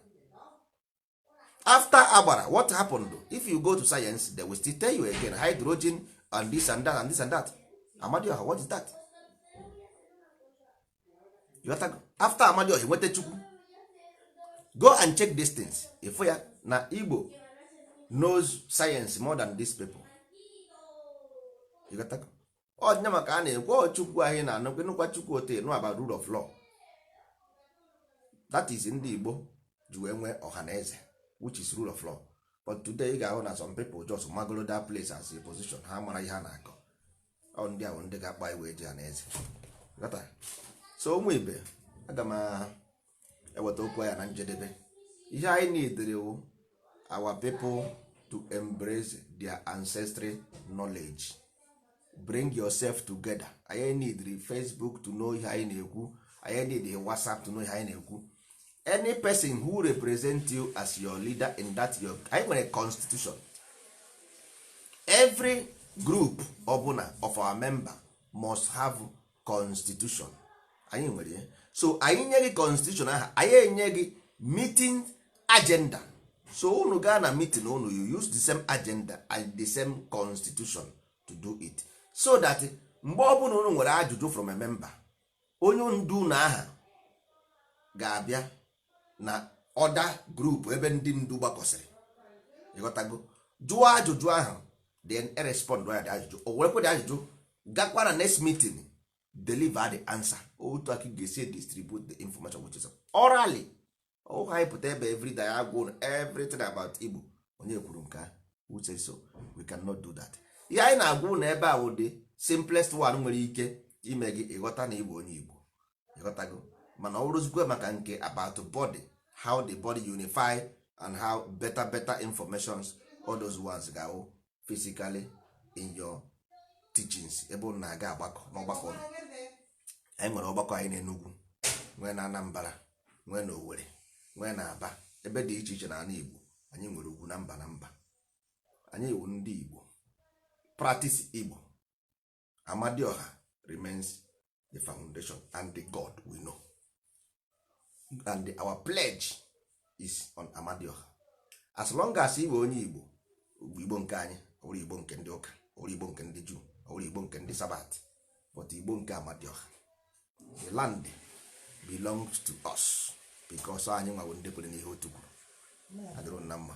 After agbara, what happened? If you go to science, they will still tell you again hydrogen and this and that and this and that. Amadioha, what is that? You ghọtago? After Amadioha, nweta Chukwu. Go and check these things. Ifụ ya na Igbo knows science more than these people. You ghọtago? Ọnya maka a na-ekwu ọ Chukwu ahụ na anụ nụkwa Chukwu ote nụ about rule of law. That is ndị Igbo ji wee nwee ọha na eze, which is rule of law. But today ị ga-ahụ na some people just magolo that place as a position. Ha mara ihe a na-akọ. Ọ ndị ahụ ndị ga-akpa iwe ji ha na eze. Ghọtara? So ụmụ ibe, aga m eweta okwu ya na njedebe. Ihe anyị needere wụ our people to embrace their ancestry knowledge. Bring yourself together. Anyị need Facebook to know ihe anyị na-ekwu. Anyị need WhatsApp to know ihe anyị na-ekwu. Any person who represent you as your leader in that your, anyị nwere constitution. Every group ọbụla of our member must have constitution. Anyị nwere ya. So anyị nye gị constitution aha, anyị enye gị meeting agenda. So unu gaa na meeting unu, you use the same agenda and the same constitution to do it, so that mgbe ọbụla unu nwere ajụjụ from a member, onye ndu unu aha ga-abịa na other group ebe ndị ndu gbakọsịrị, ịghọtago, jụọ ajụjụ ahụ, then respond ya the ajụjụ. O werekwa the ajụjụ gakwa na next meeting, deliver the answer. Otu aka ị ga-esi distribute the information, which is orally. Ọ anyị pụta ebe everyday agwụ unu everything about Igbo. Onye kwuru nke a? Who say so? We cannot do that. Ihe anyị na-agwa unu ebe a wụ the simplest one nwere ike ime gị ịghọta na Igbo onye Igbo. Ịghọtago? Mana ọ bụrụzikwe maka nke about body, how the body unify and how better better informations, all those ones ga-awụ physically in your teachings, ebe unu na-aga agbakọ n'ọgbakọ unu. Anyị nwere ọgbakọ anyị n'Enugu, nwee na Anambra, nwee na Owerri, nwee na Aba, ebe dị iche iche n'ala Igbo. Anyị nwere ugwu na mba na mba. Anyị wụ ndị Igbo, practice Igbo. Amadioha remains the foundation and the God we know, and our pledge is on Amadioha. As long as ị bụ onye Igbo, Igbo nke anyị ọ bụrụ Igbo nke ndị ụka, ọ bụrụ Igbo nke ndị Juu, ọ bụrụ Igbo nke ndị Sabat, but Igbo nke Amadioha. The land belongs to us because anyị nwawo ndị kwere n'ihe otu kwuru. Adịrị na mma.